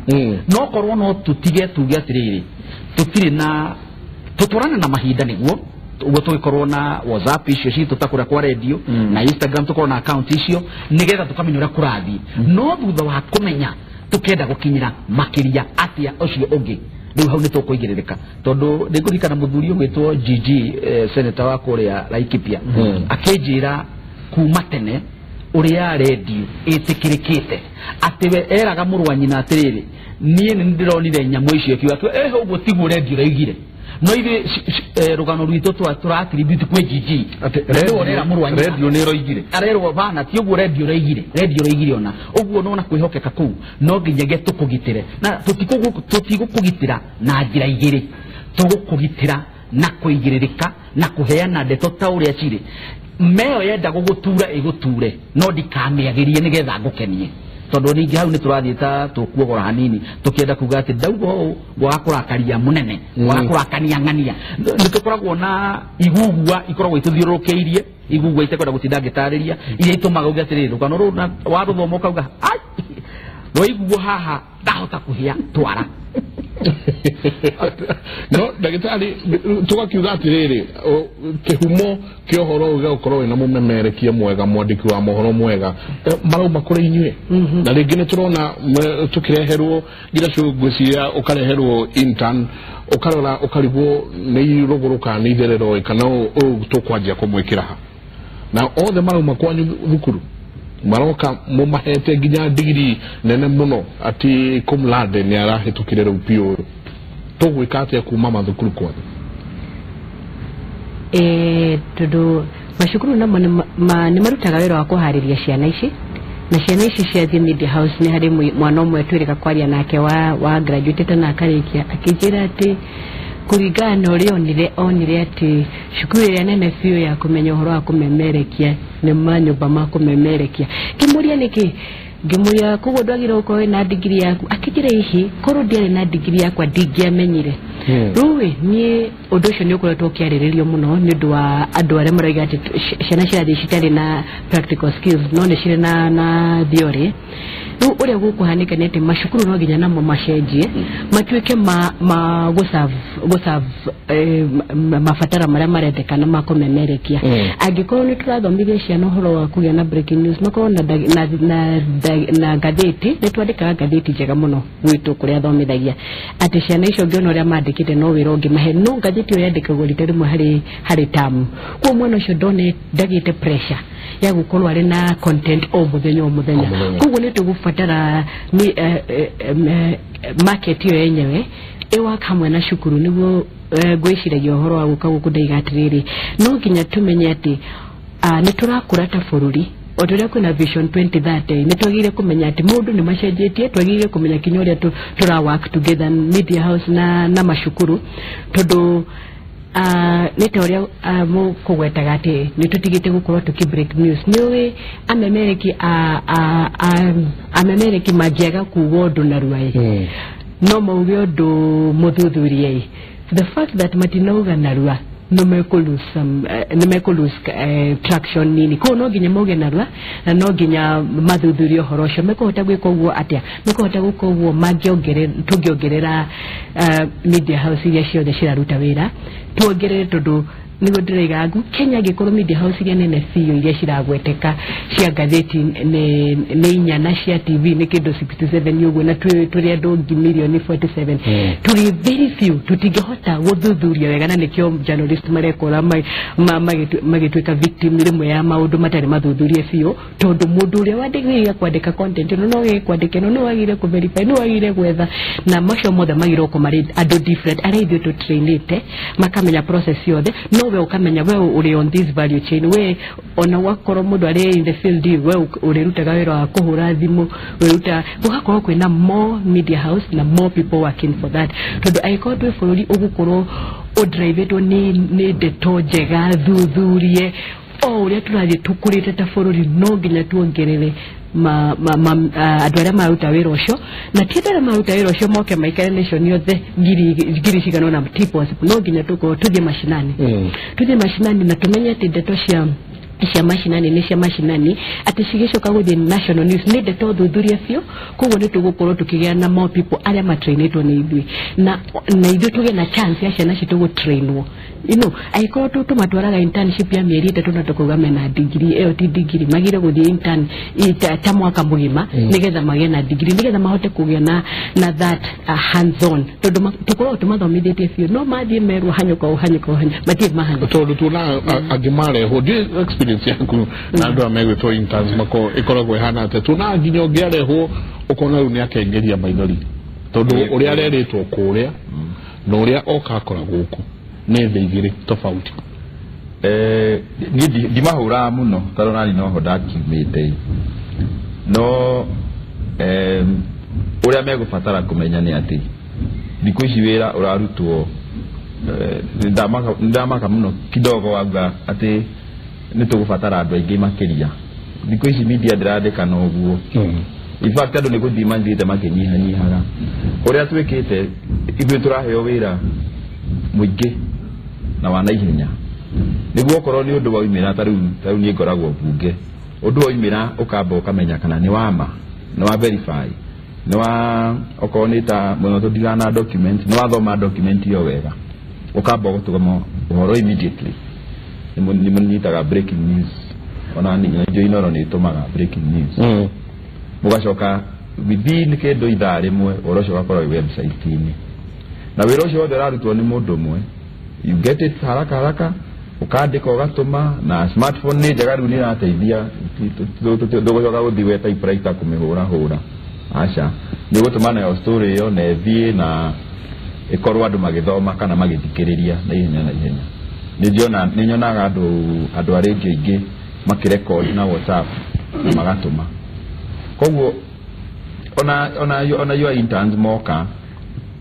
No korwo no tũtige tuge atĩrĩrĩ, tũtirĩ na tũtwarane na mahinda nĩguo ũguo tũgĩkorwo na WhatsApp icio citũ ta kũrĩa kwa radio na Instagram tũkorwo na account icio nĩgetha tũkamenya ũrĩa kũrathiĩ. No thutha wa kũmenya tũkenda gũkinyĩra makĩria atĩa ũcio ũngĩ, rĩu hau nĩ tũkũigĩrĩrĩka. Tondũ nĩngũririkana mũthuri ũgwĩtwo GG, senator wa kũrĩa Laikipia, akĩnjĩra kuma tene ũrĩa radio ĩtĩkĩrĩkĩte atĩ we eraga mũrũ wa nyina atĩrĩrĩ, niĩ nĩ ndĩronire nyamũ icio, akiuga ũguo tiguo radio ĩraugire. No ithuĩ rũgano rwitũ tũra-attribute kwĩ GG. Radio nĩ ĩroigire. Arerwo bana ti ũguo radio ĩroigire. Radio ĩroigire ona. Ũguo nona kwĩhokeka kũu no nginyagia tũkũgitĩre. Na tũtigũkũgitĩra na njĩra igĩrĩ. Tũgũkũgitĩra na kũigĩrĩrĩka na kũheana ndeto ta ũrĩa cirĩ. Meo yenda gũgũtura ĩgũture no ndikamĩagĩrie nĩgetha ngũkenie. Tondũ ningĩ hau nĩ tũrathiĩ ta tũkuogora hanini tũkĩenda kuga atĩ ndauga ũũ ngwaga kũrakaria mũnene ngwaga kũrakania ng'ania. Nĩ tũkoragwo na igugua ikoragwo itũthiũrũrũkĩirie igugua itekwenda gũtinda ngĩtarĩria iria itũmaga uge atĩrĩrĩ rũgano rũrũ warũthoma ũkauga ai rwaiguo haha ndahota kũhĩa twara. No ndagĩtarĩ tũgakiuga atĩrĩrĩ kĩhumo kĩa ũhoro ũyũ gĩgũkorwo wĩna mũmemerekia mwega mwandĩki wa mohoro mwega marauma kũrĩ inyuĩ. Na rĩngĩ nĩ tũrona tũkĩreherwo nginya ngwĩciria ũkareherwo intern ũkarora ũkarigwo nĩ rũgũrũ kana nĩ itherero kana ũyũ tũkwanjia kũmwĩkĩra ha. Na othe marauma kwanyu thukuru maroka mumahete nginya digiri nene muno ati cum laude ni arahitukire riu biũ. Tũgwĩka atĩa kuma mathukuru kwanyu? Tondũ macukuru namo nĩ marutaga wĩra wa kũharĩria ciana ici na ciana ici ciathiĩ media house nĩ harĩ mwana ũmwe twĩrĩga kwaria nake wa graduate na akarĩkia akĩnjĩra atĩ kũringana na ũrĩa onire atĩ cukuru ĩrĩa nene biũ ya kũmenya ũhoro wa kũmemerekia nĩ manyũmba ma kũmemerekia. Ngĩmũria nĩkĩ? Ngĩmũria koguo ndwagĩrĩirwo gũkorwo wĩna digiri yaku. Akĩnjĩra ihi korwo ndiarĩ na digiri yakwa ndingĩamenyire. Rĩu niĩ ũndũ ũcio nĩ ũkoretwo ũkĩarĩrĩrio mũno nĩ ũndũ wa andũ arĩa maroiga atĩ ciana cirathiĩ citarĩ na practical skills no nĩ cirĩ na theory. Rĩu ũrĩa gũkũhanĩka nĩ atĩ macukuru no nginya namo macenjie matuĩke ma gũserve mabatara marĩa marendekana ma kũmemerekia. Angĩkorwo nĩ tũrathomithia ciana ũhoro wa kũgĩa na breaking news makorwo na ngathĩti nĩ twandĩkaga ngathĩti njega mũno gwitũ kũrĩa thomithagia atĩ ciana icio ũngĩona ũrĩa mandĩkĩte no wĩra ũngĩmahe no ngathĩti ĩyo yandĩkagwo rita rĩmwe harĩ tamu. Koguo mwana ũcio ndagĩte pressure ya gũkorwo arĩ na content o mũthenya o mũthenya. Koguo nĩ tũgũbatara market ĩyo yenyewe ĩwaka hamwe na cukuru nĩguo ngwĩciragia ũhoro wa gũka gũkũ ndaiga atĩrĩrĩ no nginya tũmenye atĩ nĩ tũrakũra ta bũrũri. O ta ũrĩa kwĩna Vision 2030 nĩ twagĩrĩire kũmenya atĩ maũndũ nĩ macenjetie twagĩrĩire kũmenya kinya ũrĩa tũra work together media house na macukuru tondũ nĩ ta ũrĩa mũkũgwetaga atĩ nĩ tũtigĩte gũkorwo tũkĩ break news. Nĩ ũĩ amemereki mangĩaga kuga ũndũ narua ĩ no mauge ũndũ mũthuthurie. The fact that matinauga narua no mekũ lose traction nini. Koguo no nginya mauge narua na no nginya mathuthurie ũhoro ũcio. Mekũhota gwĩka ũguo atĩa? Mekũhota gwĩka ũguo tũngĩongerera media house iria ciothe ciraruta wĩra tuongerere tondũ nĩguo ndĩraiga ngu Kenya angĩkorwo media house iria nene biũ iria ciragweteka cia ngathĩti nĩ inya na cia TV nĩ kĩndũ 67 ũguo na tũrĩ andũ mirioni 47 tũrĩ very few tũtingĩhota gũthuthuria wega na nĩkĩo journalist marekora magĩtuĩka victim rĩmwe ya maũndũ matarĩ mathuthurie biũ tondũ mũndũ ũrĩa wandĩkire kwandĩka content ĩno no wagĩrĩire kwandĩka ĩno no wagĩrĩire kũ-verify no wagĩrĩire gwetha na macio mothe magĩrĩirwo gũkorwo marĩ andũ different arĩa ithuĩ tũtrainĩte makamenya process yothe no we ukamenya we uri on this value chain we ona wakorwo mundu ari in the field we urirutaga wira wa kuhura thimu wiruta gugakorwo kwina more media house na more people working for that tondu aikorwo twi bururi ugukorwo udrivetwo ni ndeto njega thuthurie o uria turathie tukurite ta bururi no nginya tuongerere andũ arĩa maruta wĩra ũcio na ti andũ arĩa maruta wĩra ũcio moke maikare nation yothe ngiri cigana ũna ti possible no nginya tũkorwo tũthiĩ mashinani tũthiĩ mashinani na tũmenye atĩ ndeto cia mashinani nĩ cia mashinani atĩ cigĩcoka gũthiĩ national news nĩ ndeto thuthurie biũ koguo nĩ tũgũkorwo tũkĩgĩa na more people arĩa matrainĩtwo nĩ ithuĩ na ithuĩ tũgĩe na chance ya ciana citũ gũtrainwo you know angĩkorwo tũmatwaraga internship ya mĩeri ĩtatũ na tũkauga mena degree ĩyo ti degree magire gũthiĩ intern ta mwaka mũgima nĩgetha magĩe na degree nĩgetha mahote kũgĩa na that hands on tondũ tũkoragwo tũmathomithĩtie biũ no mathiĩ merwo hanyũka ũũ hanyũka ũũ matirĩ mahanyũka tondũ tuonaga angĩ marehwo ndiũĩ experience yaku na andũ aya megwĩtwo interns mako ĩkoragwo ĩhana atĩa tuonaga nginya ũngĩ arehwo ũkona rĩu nĩ akengeria maithori tondũ ũrĩa arerĩtwo kũrĩa na ũrĩa oka akora gũkũ nĩ thĩ igĩrĩ tofauti. Niĩ ndimahũraga mũno tondũ nani noho ndakiumĩte, no ũrĩa megũbatara kũmenya nĩ atĩ thikũ ici wĩra ũrarutwo, ndamaka mũno kidogo wauga atĩ nĩ tũgũbatara andũ aingĩ makĩria. Thikũ ici media ndĩrandĩkana ũguo. In fact andũ nĩ gũthiĩ mathiĩte makĩnyihanyihaga. Ũrĩa twĩkĩte ithuĩ tũraheo wĩra mũingĩ na wa naihenya, nĩguo okorwo nĩ ũndũ waumĩra, ta rĩu niĩ ngoragwo mbunge, ũndũ waumĩra ũkamba ũkamenya kana nĩ wa ma, nĩ wa verify, nĩ wa okorwo nĩ ta mũno tũndigana document, nĩ wathoma document ĩyo wega, ũkamba ũgatũma ũhoro immediately. Nĩ mũnyitaga breaking news, ona ningĩ Inooro nĩ ĩtũmaga breaking news, mũgacoka within kĩndũ ithaa rĩmwe ũhoro ũcio ũgakorwo wĩ website-inĩ, na wĩra ũcio wothe ũrarutwo nĩ mũndũ ũmwe. You get it haraka haraka, ũkandĩka ũgatũma, na smartphone nĩ njega rĩu nĩ ĩrateithia, ndũgũcoka gũthiĩ we typewriter kũmĩhũra hũra, aca, nĩ ũgũtũma nayo story ĩyo na ĩthiĩ na ĩkorwo andũ magĩthoma kana magĩthikĩrĩria na ihenya na ihenya. Nĩ nyonaga andũ a radio aingĩ makĩrecord na WhatsApp na magatũma. Koguo ona your interns moka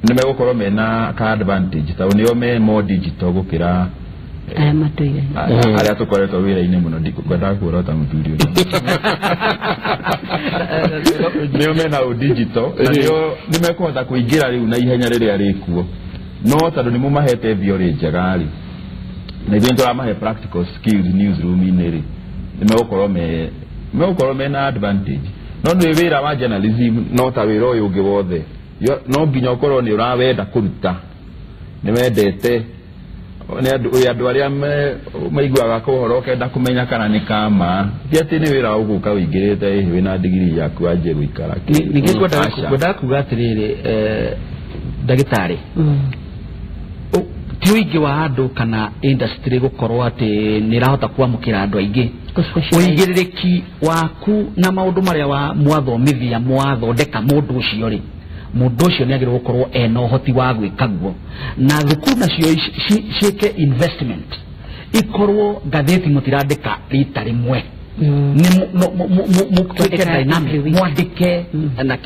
nĩ megũkorwo mena ka advantage tondũ nĩo me more digital gũkĩra aya matũire arĩa tũkoretwo wĩra-inĩ mũno. Ndikwendaga kuorota mũthuri ũrĩa nĩo mena digital na nĩo nĩmekũhota kũingĩra rĩu na ihenya rĩrĩa rĩkuo, no tondũ nĩ mũmahete theory njega rĩ, na ithuĩ nĩtũramahe practical skills newsroom-inĩ rĩ, nĩmegũkorwo mena advantage. No nĩ wĩra wa journalism no ta wĩra ũyũ ũngĩ wothe, no nginya ũkorwo nĩ ũrawenda kũruta, nĩ wendete, nĩ andũ arĩa maiguaga ũhoro ũkenda kũmenya kana nĩ kama, ti atĩ nĩ wĩra ũgũka ũingĩrĩte wĩna degree yaku wanjie gũikara. Ningĩ ngwendaga kuga atĩrĩrĩ, ndagĩtarĩ, ti ũingĩ wa andũ kana industry gũkorwo atĩ nĩ ĩrahota kwamũkĩra andũ aingĩ, ũigĩrĩrĩki waku na maũndũ marĩa wa mwathomithia mwathondeka mũndũ ũcio rĩ, mũndũ ũcio nĩ agĩrĩirwo gũkorwo ena ũhoti wa gwĩka guo, na thukuru nacio ciĩke investment, ikorwo ngathĩti mũtirandĩka rita rĩmwe, mũtuĩke dynamic, mwandĩke na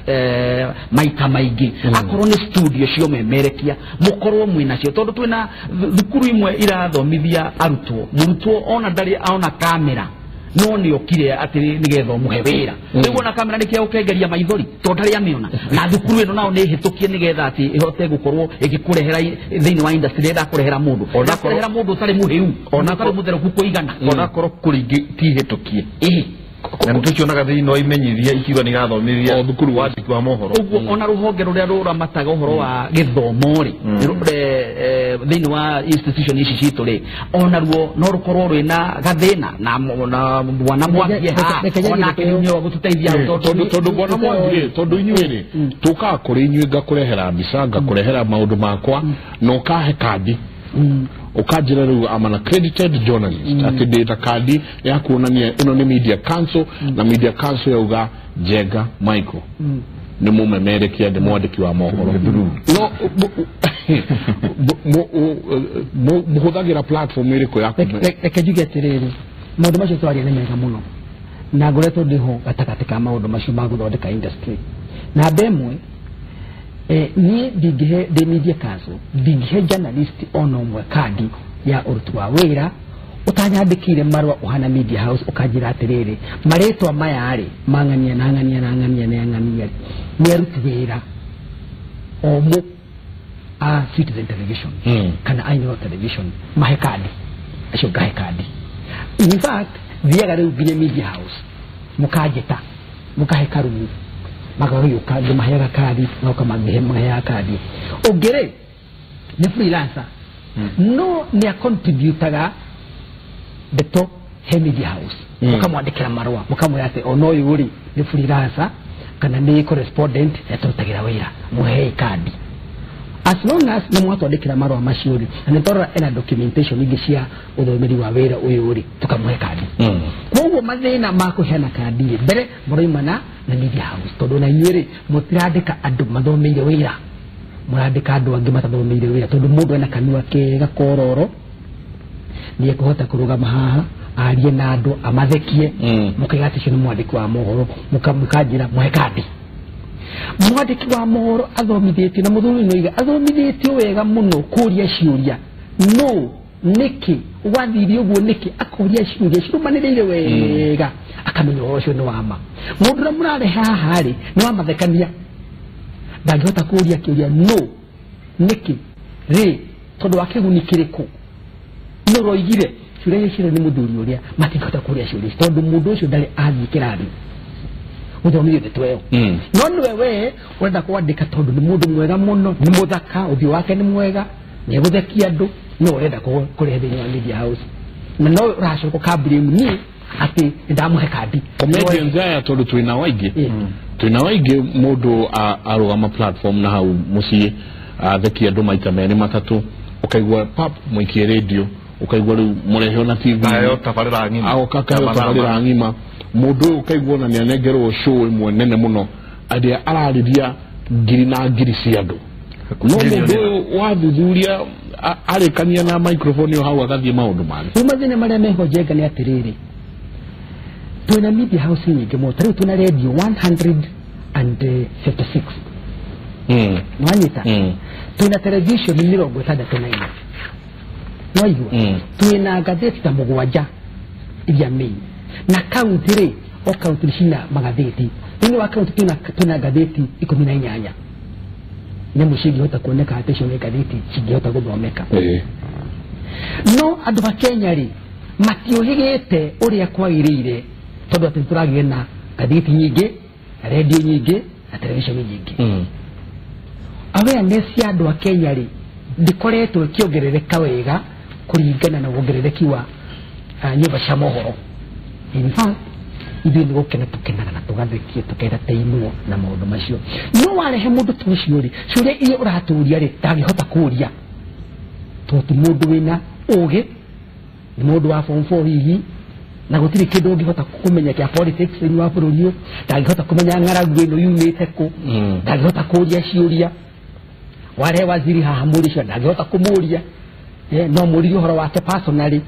maita maingĩ, akorwo nĩ studio ciomemerekia mũkorwo mwĩnacio, tondũ twĩna thukuru imwe irathomithia arutwo, mũrutwo ona ndarĩ ona kamera no nĩ okire atĩ nĩgetha ũmũhe wĩra, rĩu ona kamera nĩ kĩa gũkengeria maithori tondũ ndarĩ amĩona, na thukuru ĩno nao nĩ ĩhĩtũkie nĩgetha atĩ ĩhote gũkorwo ĩgĩkũrehera thĩinĩ wa industry, ĩrenda kũrehera mũndũ, kũrehera mũndũ ũtarĩ mũhĩu, ona ũtarĩ mũtherũku kũigana, onakorwo kũrĩ ti hĩtũkie, na nĩtũcionaga thĩinĩ wa imenyithia ikiuga nĩ irathomithia o thukuru wandĩki wa mohoro. Ũguo ona rũhonge rũrĩa rũramataga ũhoro wa gĩthomo rĩ, thĩinĩ wa institution ici citũ rĩ, ona ruo no rũkorwo rwĩna gathĩna na bwana Mwangi haha onake nĩ wa gũtũteithia hau, tondũ bwana Mwangi rĩ, tondũ inyuĩ rĩ tũkaga kũrĩ inyuĩ ngakũrehera mbica, ngakũrehera maũndũ makwa, na ũkahe kandi, ũkanjĩra rĩu I'm an accredited journalist, atĩ ndĩ ta kandi ya kuonania ĩno nĩ media council, na media council yauga Njenga Michael nĩ mũmemerekia, nĩ mwandĩki wa mohoro. No mũhũthagĩra platform ĩrĩkũ ya Reke njuge atĩrĩrĩ, maũndũ macio twaria nĩ mega mũno, na ngoretwo ndĩho gatagatĩ ka maũndũ macio ma gũthondeka industry. Namba ĩmwe, niĩ ndingĩhe ndĩ media council, ndingĩhe journalist ona ũmwe kandi ya ũruti wa wĩra ũtanyandĩkĩire marũa ũhana media house ũkanjĩra atĩrĩrĩ, marĩtwa maya rĩ mang'ania na ng'ania na ng'ania na ng'ania nĩ aruti wĩra omũ a Citizen Television kana a Inooro Television, mahe kandi acio ngahe kandi. In fact thiaga rĩu nginya media house mũkanjĩta mũkahe karumu, magagĩũka ngĩmaheaga kandi, magoka maheaga kandi. Ũngĩ rĩ nĩ freelancer, no nĩ acontributaga ndeto he media house, mũkamwandĩkĩra marũa mũkamwĩra atĩ ona ũyũ rĩ nĩ freelancer kana nĩ correspondent etũrutagĩra wĩra, mũhei kandi. As long as nĩ mwatwandĩkĩra marũa macio rĩ, na nĩ twarora ena documentation ingĩ cia ũthomeri wa wĩra ũyũ rĩ, tũkamũhe kandi. Koguo mathĩna ma kũheana kandi rĩ, mbere mũroimana na media house, tondũ na inyuĩ rĩ mũtirandĩka andũ mathomeire wĩra. Mũrandĩka andũ angĩ matathomeire wĩra tondũ mũndũ ena kanua kega kororo nĩ ekũhota kũrũgama haha arie na andũ amathekie mũkaiga atĩ ũcio nĩ mwandĩki wa mohoro mũkanjĩra mũhe kandi. Mwandĩki wa mohoro athomithĩtio na mũthuri nĩ oiga athomithĩtio wega mũno kũria ciũria no nĩkĩ wathire ũguo nĩkĩ akoria ciũria cirũmanĩrĩire wega akamenya ũhoro ũcio nĩ wa ma. Mũndũ ũrĩa mũrarehe haha rĩ nĩ wa mathekania ndangĩhota kũria kĩũria no nĩkĩ rĩ tondũ wa kĩguni kĩrĩkũ nĩ ũroigire ciũria icio nĩ mũthuri ũrĩa matingĩhota kũria ciũria ici tondũ mũndũ ũcio ndarĩ athiĩ kĩrathi gũthomithio ndeto ĩyo. No nĩwe we ũrenda kwandĩka tondũ nĩ mũndũ mwega mũno nĩ mũthaka ũthiũ wake nĩ mwega nĩ egũthekia andũ no ũrenda kũrehe thĩinĩ wa media house na no ũracoka ũkamblame niĩ atĩ nĩndamũhe kandi. Comedians aya tondũ twĩna waingĩ twĩna waingĩ mũndũ arũgama platform na hau mũciĩ athekia andũ maita merĩ matatũ ũkaigua pap mũikie radio ũkaigua rĩu mũrehe ona TV aheo tabarĩra ng'ima agoka akaheo tabarĩra ng'ima mũndũ ũyũ ũkaigua ona nĩanengerwo show ĩmwe nene mũno arĩa ararĩria ngiri na ngiri cia andũ no mũndũ ũyũ wathuthuria arĩkania na microphone ĩyo hau agathiĩ maũndũ mangĩ. Rĩu mathĩna marĩa meho Njenga nĩ atĩrĩrĩ twĩna media house nyingĩ mũno ta rĩu twĩna radio 156 nĩwanyita twĩna television 64 nĩwaigua twĩna ngathĩti ta 7 iria main na kaunti rĩ o kaunti cina magathĩti thĩinĩ wa kaunti twĩna ngathĩti 18 nyamũ cingĩhota kuoneka atĩ icio nĩ ngathĩti cingĩhota gũthomeka. No andũ a Kenya rĩ matiũhĩgĩte ũrĩa kwagĩrĩire tondũ atĩ nĩtũragĩire na ngathĩti nyingĩ radio nyingĩ na television nyingĩ. Awareness ya andũ a Kenya rĩ ndĩkoretwo ĩkĩongerereka wega kũringana na wongerereki wa nyũmba cia mohoro. In fact ithuĩ nĩ gũkena tũkenaga na tũgathekia tũkendateimwo na maũndũ macio. No warehe mũndũ ta ũcio rĩ ciũria iria ũratũria rĩ ndangĩhota kũria tondũ ti mũndũ wĩna ũgĩ nĩ mũndũ wa form 4 hihi na gũtirĩ kĩndũ ũngĩhota kũmenya kĩa politics thĩinĩ wa bũrũri ũyũ ndangĩhota kũmenya ng'aragu ĩno yumĩte kũ ndangĩhota kũria ciũria warehe waziri haha mũũrie ciũria ndangĩhota kũmũria no mũũrie ũhoro wake personally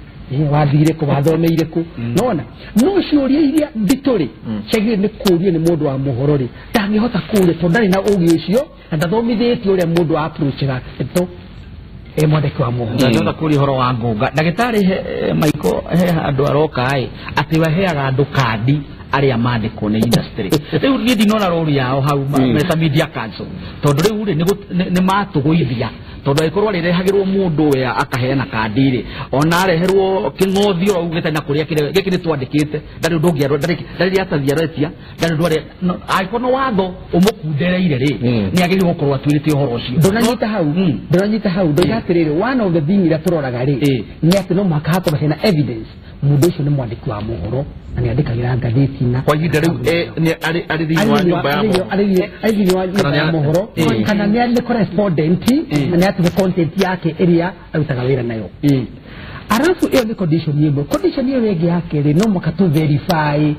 wathire kũ wathomeire kũ nona no ciũria iria nditũ rĩ ciagĩrĩire nĩ kũrio nĩ mũndũ wa mohoro rĩ ndangĩhota kũria tondũ ndarĩ na ũgĩ ũcio na ndathomithĩtio ũrĩa mũndũ approachaga ndeto mwandĩki wa mohoro. Ndangĩhota kũria ũhoro wa ngũnga ndagĩtarĩ Michael he handũ aroka ĩ atĩ waheaga andũ kandi arĩa mandĩkwo nĩ industry rĩu niĩ ndinona rori yao hau meta media council tondũ rĩu rĩ nĩ matũgũithia tondũ angĩkorwo arĩrehagĩrwo mũndũ we akaheana kandi rĩ ona areherwo kĩng'othi oro ugĩte na kũrĩa kĩrĩa gĩkĩ nĩ twandĩkĩte ndarĩ ũndũ ũngĩ ndarĩ rĩatathi aretia ndarĩ ũndũ angĩkorwo no watho ũmũkundereire rĩ nĩ agĩrĩirwo gũkorwo atuĩrĩte ũhoro ũcio. Ndũnanyita hau ndoiga atĩrĩrĩ one of the thing iria tũroraga rĩ nĩ atĩ no mũhaka hakorwo hena evidence mũndũ ũcio nĩ mwandĩki wa mohoro na nĩ andĩkagĩra ngathĩti na kwa ihinda rĩu arĩ thĩinĩ wa nyũmba ya mohoro arĩ thĩinĩ wa nyũmba ya mohoro kana nĩ arĩ correspondent na nĩ atũhe content yake ĩrĩa arutaga wĩra nayo. Arabu ĩyo nĩ condition ĩmwe. Condition ĩyo ĩngĩ ya kerĩ no mũhaka tũ verify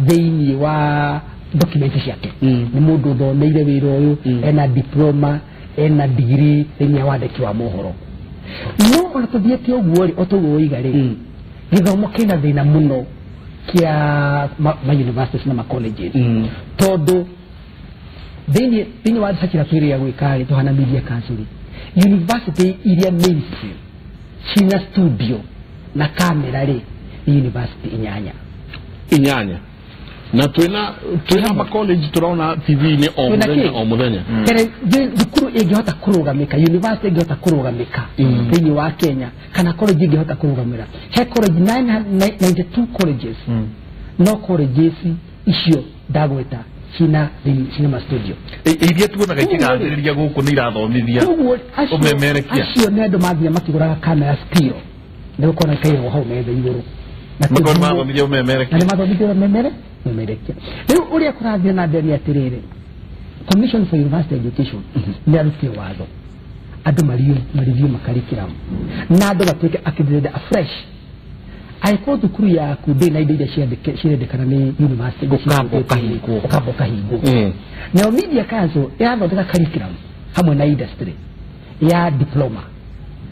thĩinĩ wa document ciake nĩ mũndũ ũthomeire wĩra ũyũ ena diploma ena degree thĩinĩ wa wandĩki wa mohoro. No ona tũthiĩte ũguo rĩ o toguo woiga rĩ gĩthomo kĩna thĩna mũno kĩa ma universities na ma colleges tondũ thĩinĩ wa research ĩrĩa twĩrĩga gwĩka rĩ tũhana media council university iria mainstream cina studio na kamera rĩ nĩ university inyanya na twĩna ma college tũrona TV-inĩ o mũthenya o mũthenya. Thukuru ĩngĩhota kũrũgamĩka university ĩngĩhota kũrũgamĩka thĩinĩ wa Kenya kana college ĩngĩhota kũrũgamĩra he college 992 colleges no colleges icio ndagweta cina cinema studio iria tuonaga ikĩgathĩrĩria gũkũ nĩ irathomithia ũmemerekia acio nĩ andũ mathiĩ makĩgũraga kamera still nĩ gũkorwo ikaigwo hau metha igũrũ makorwo mathomithia ũmemerekia na nĩ mathomithia ũmemerekia. Rĩu ũrĩa kũrathiĩ na mbere nĩ atĩrĩrĩ Commission for University Education nĩ arutire watho andũ marithio makarikiramu na andũ matuĩke accredited afresh angĩkorwo thukuru yaku ndĩna indo iria cirendekana nĩ university ũkamba ũkahingwo. Nayo media council ĩrathondeka curriculum hamwe na industry ya diploma.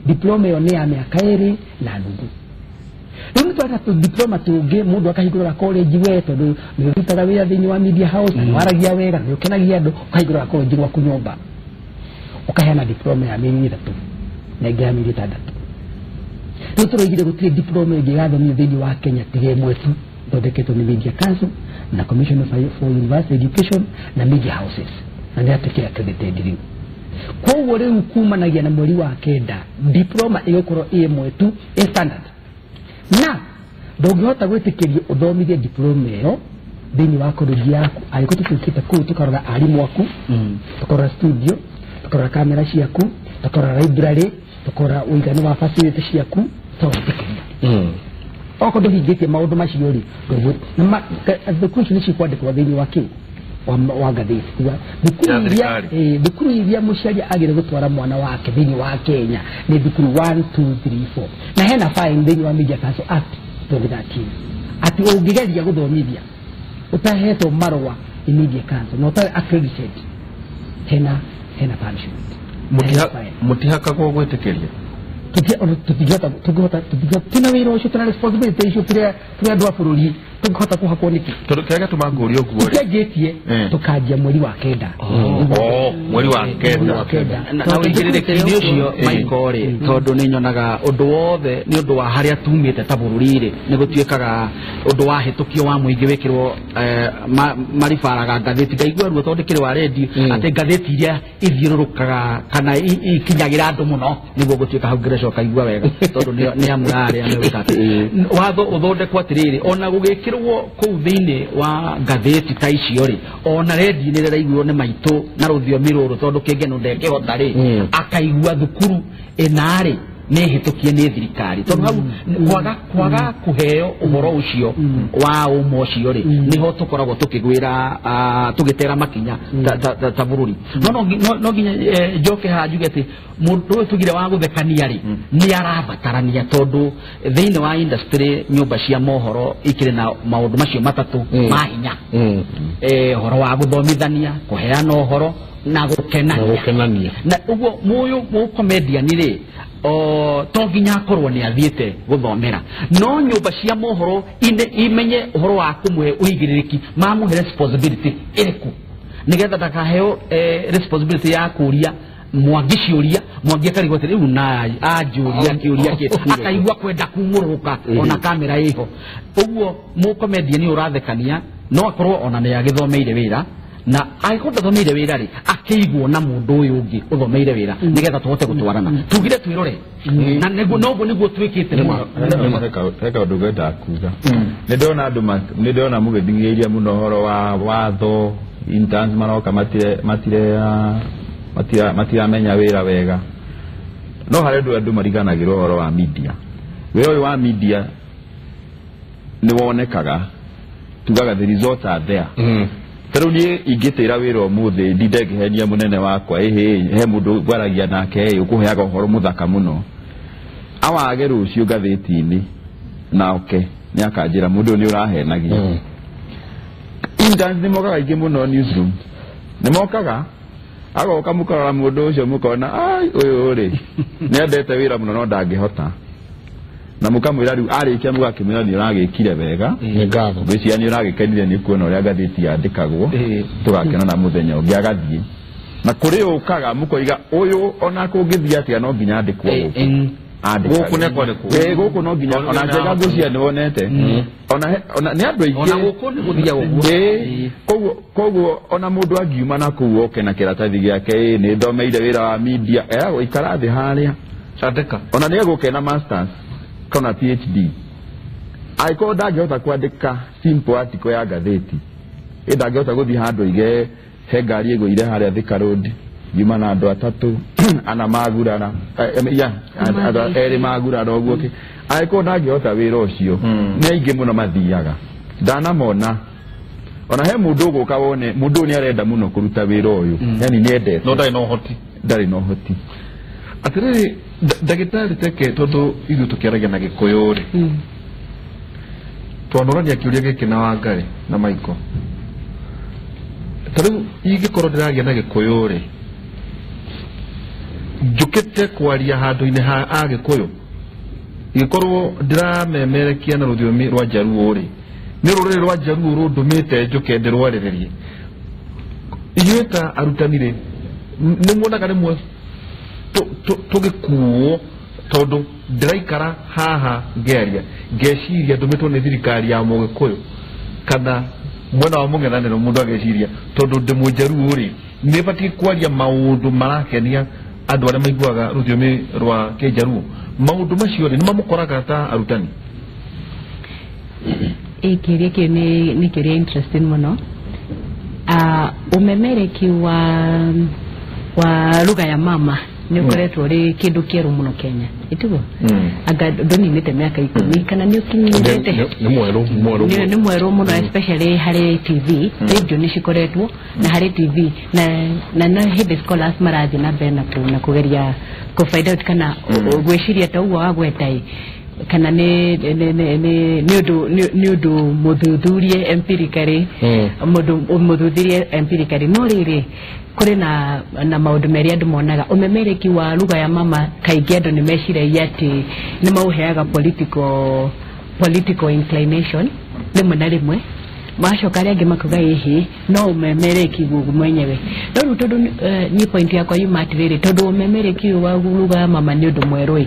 Diploma ĩyo nĩ ya mĩaka 2 na nuthu. Rĩu nĩ twaka tu diploma tũngĩ mũndũ akahingũra college we tondũ nĩ ũrutaga wĩra thĩinĩ wa media house na waragia wega na ũkenagia andũ, ũkahingũra college gwaku nyũmba ũkaheana diploma ya mĩeri 3 na ĩngĩ ya mĩeri 6. Rĩu tũroigire gũtirĩ diploma ĩngĩ ĩgathomio thĩinĩ wa Kenya tiga ĩmwe tu ĩthondeketwo nĩ Media Council na Commission for University Education na media houses, na nĩ yatuĩkire accredited rĩu. Koguo rĩu kumanagia na mweri wa 9 diploma ĩgũkorwo ĩ ĩmwe tu ĩ standard, na ndũngĩhota gwĩtĩkĩrio ũthomithie diploma ĩyo thĩinĩ wa college yaku angĩkorwo tũtuĩkĩte kũu tũkarora arimũ aku, tũkarora studio, tũkarora kamera ciaku, tũkarora library, tũkarora ũiganu wa facility ciaku, tũgetĩkĩria. Okorwo ndũhingĩtie maũndũ macio rĩ, thukuru icio nĩ cikwandĩkwo thĩinĩ wa kĩu wa ngathĩti. Thukuru iria mũciari agĩrĩire gũtwara mwana wake thĩinĩ wa Kenya nĩ thukuru 1 2 3 4, na hena fine thĩinĩ wa Media Council Act 2013 atĩ ũngĩgeria gũthomithia ũtahetwo marũa nĩ Media Council na ũtarĩ accredited, hena punishment. Mũtihakagwo gwĩtĩkĩria? Tũtingĩhota tũna wĩra ũcio, tũna responsibility icio tũrĩ andũ a bũrũri, tũngĩhota kũhakwo nĩkĩ? Tondũ kĩrĩa gĩatũma ngũrie ũguo rĩ, tũtianjĩtie, tũkanjia mweri wa 9. Mweri wa 9. Na ũigĩrĩrĩki-inĩ ũcio Michael rĩ, tondũ nĩ nyonaga ũndũ wothe nĩ ũndũ wa harĩa tumĩte ta bũrũri rĩ, nĩ gũtuĩkaga ũndũ wa hĩtũkio wa mũingĩ wĩkĩrwo maribaraga ngathĩti. Ndaigua ruo tondũ ndĩkĩrĩ wa redio atĩ ngathĩti iria ithiũrũrũkaga kana ikinyagĩra andũ mũno nĩguo gũtuĩka hau ngĩrecoka igua wega tondũ nĩ amũrarĩa nĩ watho ũthondekwo atĩrĩrĩ, ona gũgĩkĩrwo kũu thĩinĩ wa ngathĩti ta icio rĩ, ona redio nĩ ĩraiguo nĩ maitũ na rũthiomi rũrũ tondũ kĩngeno ndekĩhota rĩ, akaigua thukuru ĩna rĩ nĩ hĩtũkie nĩ thirikari, tondũ hau kwaga kũheo ũhoro ũcio wa ũma ũcio rĩ, nĩho tũkoragwo tũkĩgwĩra tũgĩtera makinya ta bũrũri. No nginya njoke haha njuge atĩ mũndũ ũyũ tugire wa gũthekania rĩ, nĩ arabatarania tondũ thĩinĩ wa industry nyũmba cia mohoro ikĩrĩ na maũndũ macio matatũ ma hinya, ũhoro wa gũthomithania, kũheana ũhoro na gũkenania. Na ũguo mũyũ mũcomedian rĩ, to nginya akorwo nĩ athiĩte gũthomera, no nyũmba cia mohoro imenye ũhoro wa kũmũhe ũigĩrĩrĩki, mamũhe responsibility ĩrĩkũ nĩgetha ndakaheo responsibility ya kũria Mwangi ciũria, Mwangi akarigwo atĩ rĩu na anjũria kĩũria kĩ, akaigua kwenda kumũrũka ona kamera ĩho. Ũguo mũcomedian ũrathekania no akorwo ona nĩ agĩthomeire wĩra, na angĩkorwo ndathomeire wĩra rĩ, akĩigwo na mũndũ ũyũ ũngĩ ũthomeire wĩra nĩgetha tũhote gũtwarana, tugire twĩrore na nĩguo noguo nĩguo twĩkĩte mũno. He kaũndũ ngwendaga kuga, nĩ ndona andũ nĩ ndona mũgĩthing'ĩrĩria mũno ũhoro wa watho, interns maroka matiramenya wĩra wega, no harĩ ũndũ andũ mariganagĩrwo ũhoro wa media. Wĩra ũyũ wa media nĩ wonekaga, tugaga the results are there. Tarĩu niĩ ingĩtĩra wĩra ũmũthĩ ndinde ngĩhenia mũnene wakwa, ĩhĩ he mũndũ ngwaragia nake ũkũheaga ũhoro mũthaka mũno, awage rũciũ ngathĩti-inĩ na oke nĩ akanjĩra mũndũ ũyũ nĩ ũrahenagia. Interns nĩ mokaga aingĩ mũno newsroom, nĩ mokaga agoka mũkarora mũndũ ũcio mũkona ai ũyũ rĩ nĩ endete wĩra mũno no ndangĩhota, na mũkamwĩra rĩu arĩkia mũgakĩmwĩra nĩ ũragĩkire wega, ngwĩciria nĩ ũragĩkenire nĩ kuona ũrĩa ngathĩti yandĩkagwo, tũgakena na mũthenya ũngĩ agathiĩ. Na kũrĩ ũkaga mũkoiga ũyũ ona kũngĩthiĩ atĩa no nginya andĩkwo gũkũ, gũkũ nĩ kwandĩkwo, gũkũ no nginya ona njega ngwĩciria nĩ wonete, ona nĩ andũ aingĩ ona gũkũ nĩ gũthiagwo ũguo. Koguo ona mũndũ angiuma na kũu oke na kĩratathi gĩake, nĩ thomeire wĩra wa media, egũikara thĩ harĩa ona nĩ egũke na masters kana PhD, angĩkorwo ndangĩhota kwandĩka simple article ya ngathĩti, ĩ ndangĩhota gũthiĩ handũ aige he ngari ĩgũire harĩa Thika Road, yuma na andũ atatũ ana magurara, erĩ magurara ũguo, angĩkorwo ndangĩhota wĩra ũcio, nĩ aingĩ mũno mathiaga, ndanamona. Ona he mũndũ ũgũka wone mũndũ ũyũ nĩ arenda mũno kũruta wĩra ũyũ, yani nĩ endete no ndarĩ na ũhoti, ndarĩ na ũhoti. Atĩrĩrĩ ndagĩtarĩ Teke, tondũ ithuĩ tũkĩaragia na Gĩkũyũ rĩ, twanorania kĩũria gĩkĩ na Wangari na Michael. Ta rĩu ingĩkorwo ndĩragia na Gĩkũyũ rĩ, Njũkĩte kwaria handũ-inĩ ha Agĩkũyũ gĩkorwo ndĩramemerekia na rũthiomi rwa Njaruo rĩ, nĩ rũrĩrĩ rwa Njaruo rũndũmĩte njũke ndĩrwarĩrĩrie. Inyuĩ ta arutani rĩ, nĩ muonaga rĩmwe tũgĩkuo tondũ ndĩraikara haha ngĩaria ngeciria ndũmĩtwo nĩ thirikari ya Mũgĩkũyũ kana mwena wa mũng'ethanĩro, mũndũ ageciria tondũ ndĩ Mũnjaruo rĩ, nĩ batiĩ kwaria maũndũ marakenia andũ arĩa maiguaga rũthiomi rwa Kĩnjaruo. Maũndũ macio rĩ, nĩ mamũkoraga ta arutani? Kĩũria kĩu nĩ kĩũria interesting mũno. Ũmemereki wa lugha ya mama nĩ ũkoretwo ũrĩ kĩndũ kĩerũ mũno Kenya, ĩtiguo? Anga ndũninĩte mĩaka 10 kana nĩ ũkinyĩte? Nĩ mwerũ mwerũ, nĩ mwerũ mũno, especially harĩ TV. Radio nĩ cikoretwo na harĩ TV na hĩndĩ scholars marathiĩ na mbere na kũgeria kũ find out kana gwĩciria ta ũguo wagweta ĩ, kana nĩ ũndũ mũthuthurie empirically, mũndũ mũthuthurie empirically. No rĩrĩ, kũrĩ na maũndũ merĩ andũ monaga. Ũmemereki wa lugha ya mama kaingĩ andũ nĩ meciragia atĩ nĩ maũheaga political inclination rĩmwe na rĩmwe, macoka arĩa angĩ makauga ĩhĩ no ũmemereki guo mwenyewe. No rĩu tondũ niĩ point yakwa yuma atĩrĩrĩ, tondũ ũmemereki ũyũ wa lugha ya mama nĩ ũndũ mwerũ ĩ,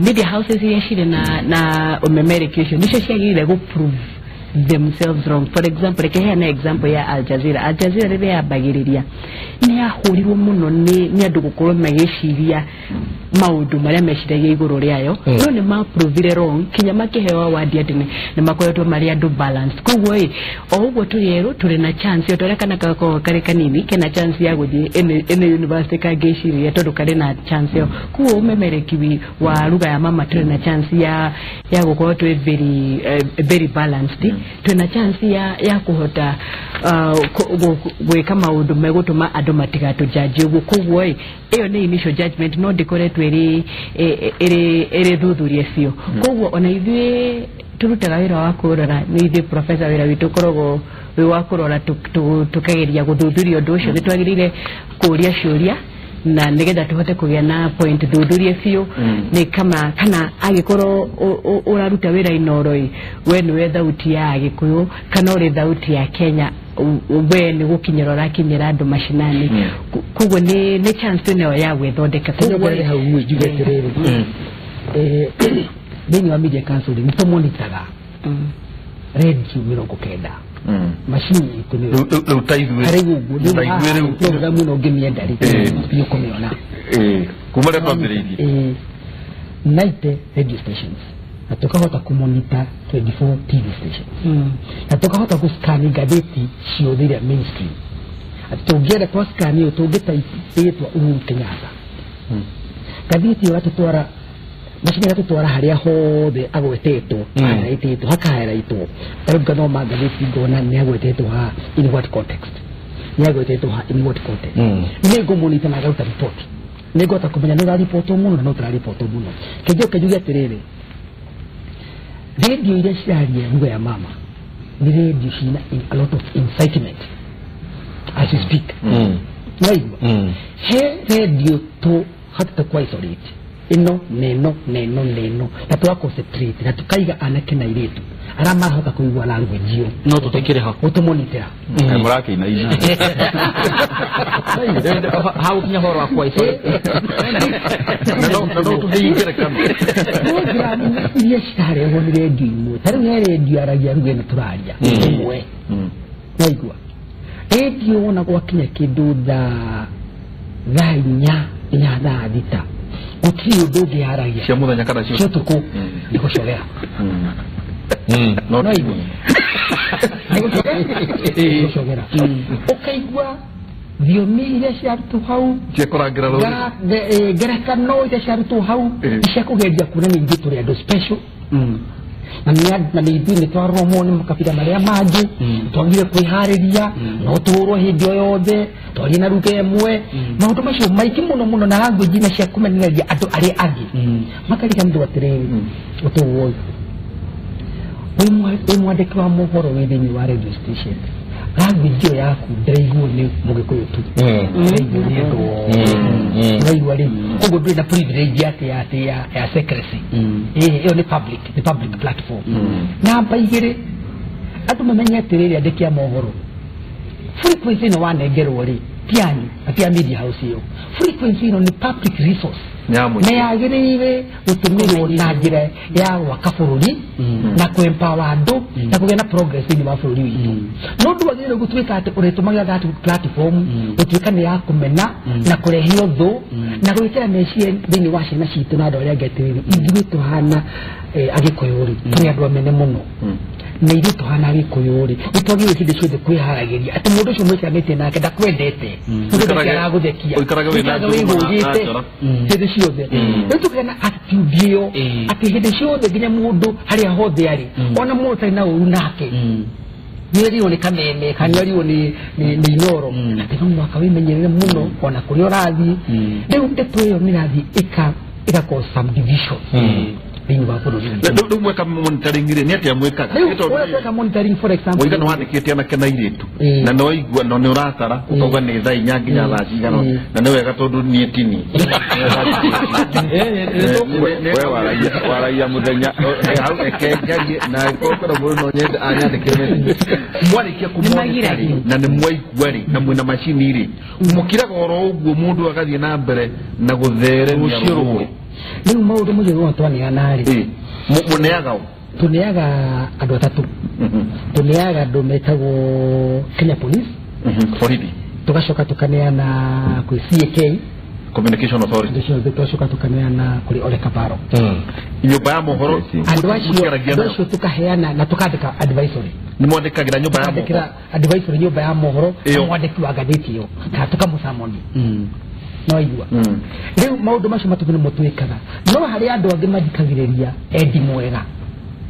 media houses iria cirĩ na ũmemereki ũcio nĩcio ciagĩrĩire gũ prove themselves wrong. For example, reke heane example ya Al Jazeera. Al Jazeera rĩrĩa yambagĩrĩria nĩ yahũrirwo mũno nĩ andũ gũkorwo magĩciria maũndũ marĩa meciragia igũrũ rĩayo, no nĩ maprovire wrong kinya makĩheo award atĩ nĩ makoretwo marĩ andũ balanced. Koguo ĩ, o ũguo tũrĩ erũ tũrĩ na chance, o ta ũrĩa kana gakoragwo karĩ kanini kena chance ya gũthiĩ any university kangĩciria tondũ karĩ na chance ĩyo. Koguo ũmemereki wa lugha ya mama tũrĩ na chance ya gũkorwo twĩ very balanced. Twĩna chance ya kũhota gwĩka maũndũ megũtũma andũ matigatũjanji ũguo. Koguo ĩ, ĩyo nĩ initial judgment, no ndĩkoretwo ĩrĩ thuthurie biũ. Koguo ona ithuĩ tũrutaga wĩra wa kũrora, nĩ ithuĩ professor wĩra witũ ũkoragwo wĩ wa kũrora, tũkageria gũthuthuria ũndũ ũcio. Nĩ twagĩrĩire kũũria ciũria na nĩgetha tũhote kũgĩa na point thuthurie biũ, nĩ kama kana angĩkorwo ũraruta wĩra Inooro ĩ, we nĩwe thauti ya Agĩkũyũ kana ũrĩ thauti ya Kenya, we nĩ gũkinyĩra ũrakinyĩra andũ macinani. Koguo nĩ chance twĩnayo ya gwĩthondeka. Koguo hau njuge atĩrĩrĩ, thĩinĩ wa Media Council nĩ tũmonitaga radio 90 macini itũ nĩ rĩu ta ithuĩ harĩ ũguo rĩu mũno ũngĩmĩenda rĩ nĩ ũkũmĩona kuma rĩrĩa twambĩrĩirie 90 radio stations, na tũkahota kũmonita 24 TV stations, na tũkahota gũscan ngathĩti ciothe iria mainstream. Atĩ tũngĩenda twascan ĩyo tũngĩta ĩtwa Uhuru Kenyatta, ngathĩti ĩyo ĩgatũtwara macini ĩgatũtwara harĩa hothe agwetetwo, highlightĩtwo, hakahighlightwo. Tarĩu ngathoma ngathĩti ngona nĩ agwetetwo haha in what context, nĩ agwetetwo haha in what context. Nĩ ngũmonita na ngaruta report, nĩ ngũhota kũmenya nĩ ũraribotwo mũno na no ũtararibotwo mũno. Kĩnjoke njuge atĩrĩrĩ, radio iria ciraria lugha ya mama nĩ radio cina a lot of incitement as you speak. Waigua he radio tũhatĩte kwa isolate ĩno neno neno neno, na tũga concentrate na tũkaiga anake na airĩtu arĩa marahota kũigua language ĩyo, no tũtikĩrĩ ho ũtũmonitĩra mũrakĩinaina hau kinya horo wa kwa isolate na no tũthĩi ngerekano program iria citarehwo nĩ radio imwe. Ta rĩu he radio yaragia lugha ĩno tũraria ĩmwe, waigua radio wona gwakinya kĩndũ thaa 4 nginya thaa 6 gũtirĩ ũndũ ũngĩ yaragia cia mũthenya kana cia ũtukũ, nĩ gũcogera. No nĩ gũcogera ũkaigua thiomi iria ciarutwo hau cia kũrangĩra rũrĩrĩ, ngerekano iria ciarutwo hau cia kũgeria kuonania ithuĩ tũrĩ andũ special, na nĩ ithuĩ nĩ twarorwo nĩ makabira marĩa mangĩ, twagire kwĩharĩria, no tũhũrwo hĩndĩ o yothe, twarie na lugha ĩmwe, maũndũ macio maingĩ mũno mũno, na language na cia kũmenereria andũ arĩa angĩ makariganĩrwo atĩrĩrĩ, ũtũguo ũyũ wĩ mwandĩki wa mohoro wĩ thĩinĩ wa radio station, Language ĩyo yaku ndĩraiguo nĩ mũgĩkũyũ tu, ndĩraiguo nĩ andũ othe. Ũraigua rĩu koguo ndũrĩ na privilege atĩ ya secrecy. Ĩyo nĩ public, nĩ public platform. Namba igĩrĩ, andũ mamenye atĩrĩrĩ, andĩki a mohoro, frequency ĩno wanengerwo rĩ ti yanyu na ti ya media house ĩyo. Frequency ĩno nĩ public resource na yagĩrĩire gũtũmĩrwo na njĩra ya gwaka bũrũri na kũ-empower andũ na kũgĩa na progress thĩinĩ wa bũrũri witũ. No ndwagĩrĩire gũtuĩka atĩ ũrĩtũmagĩra that platform gũtuĩka nĩ ya kũmena na kũrehe ũthũ na gwĩkĩra meciria thĩinĩ wa ciana citũ na andũ arĩa angĩ atĩrĩrĩ, ithuĩ tũhana Agĩkũyũ rĩ, tũrĩ andũ amene mũno, na ithuĩ tũhana Agĩkũyũ rĩ, nĩtwagĩrĩirwo hĩndĩ ciothe kwĩharagĩria atĩ mũndũ ũcio mwĩkaranĩtie nake ndakwendete, mũndũ aragũthekia, ũikaraga wĩhũgĩte hĩndĩ ciothe. Rĩu tũkagĩa na attitude ĩyo atĩ hĩndĩ ciothe nginya mũndũ harĩa hothe arĩ, ona mũndũ ũtarĩ na ũru nake, nĩerirwo nĩ Kameme kana nĩerirwo nĩ Inooro, atĩ no mũhaka wĩmenyerere mũno ona kũrĩa ũrathiĩ. Rĩu ndeto ĩyo nĩrathiĩ ĩka cause some division thĩinĩ wa bũrũri. Rĩu mweka monitoring rĩ, nĩ atĩa mwĩkaga? Rĩu ũrĩa tweka monitoring, for example, waiga nĩ wandĩkĩte anake na airĩtu na nĩ waigua na nĩ ũratara ũkauga nĩ thaa inya nginya thaa cigana, na nĩ wega tondũ niĩ tini. We waragia mũthenya hau, reke njarie na korwo mũndũ no nyende anyandĩkĩre message. Mwarĩkia kũmonitor na nĩ mwaigua rĩ, na mwĩna macini rĩ, mũkiraga oro ũguo mũndũ agathiĩ na mbere na gũtheremia rũĩ. Rĩu maũndũ macio twaneana rĩ, mũneaga ũ? Tũneaga andũ atatũ. Tũneaga andũ metagwo Kenya Police, borithi, tũgacoka tũkaneana kwĩ CAK, Communication Authority, tũgacoka tũkaneana kũrĩ Ole Kabaro, nyũmba ya mohoro. Andũ acio tũkaheana na tũkandĩka advisory. Nĩ mwandĩkagĩra nyũmba ya mohoro? Advisory nyũmba ya mohoro, mwandĩki wa ngathĩti ĩyo, kana tũkamũcamoni. No igua rĩu maũndũ macio matatũ nĩmo twĩkaga. No harĩ andũ angĩ mathikagĩrĩria endi mwega,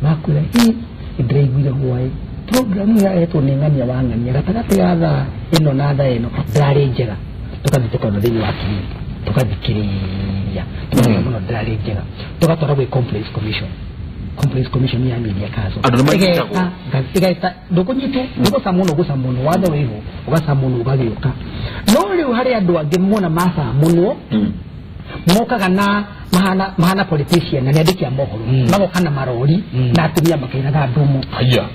makwĩra hi ndĩraiguire hwaĩ program yahetwo nĩ ng'ania wa ng'ania gatagatĩ ga thaa ĩno na thaa ĩno ndĩrarĩ njega, tũgathiĩ tũkaona thĩinĩ wa TV, tũgathikĩrĩria, tũkaona mũno ndĩrarĩ njega, tũgatwara gwĩ Complaints Commission. Complaints Commission ya Media Council andũ nĩ manyitagwo, ĩgeta ndũkũnyitwo, ndũgũcamunwo, ũgũcamunwo watho wĩho, ũgacamunwo ũgagĩũka. No rĩu harĩ andũ angĩ mona macamunwo mokaga na mahana politician na nĩ andĩki a mohoro, magoka na marori na atumia makĩinaga ndumo. Haya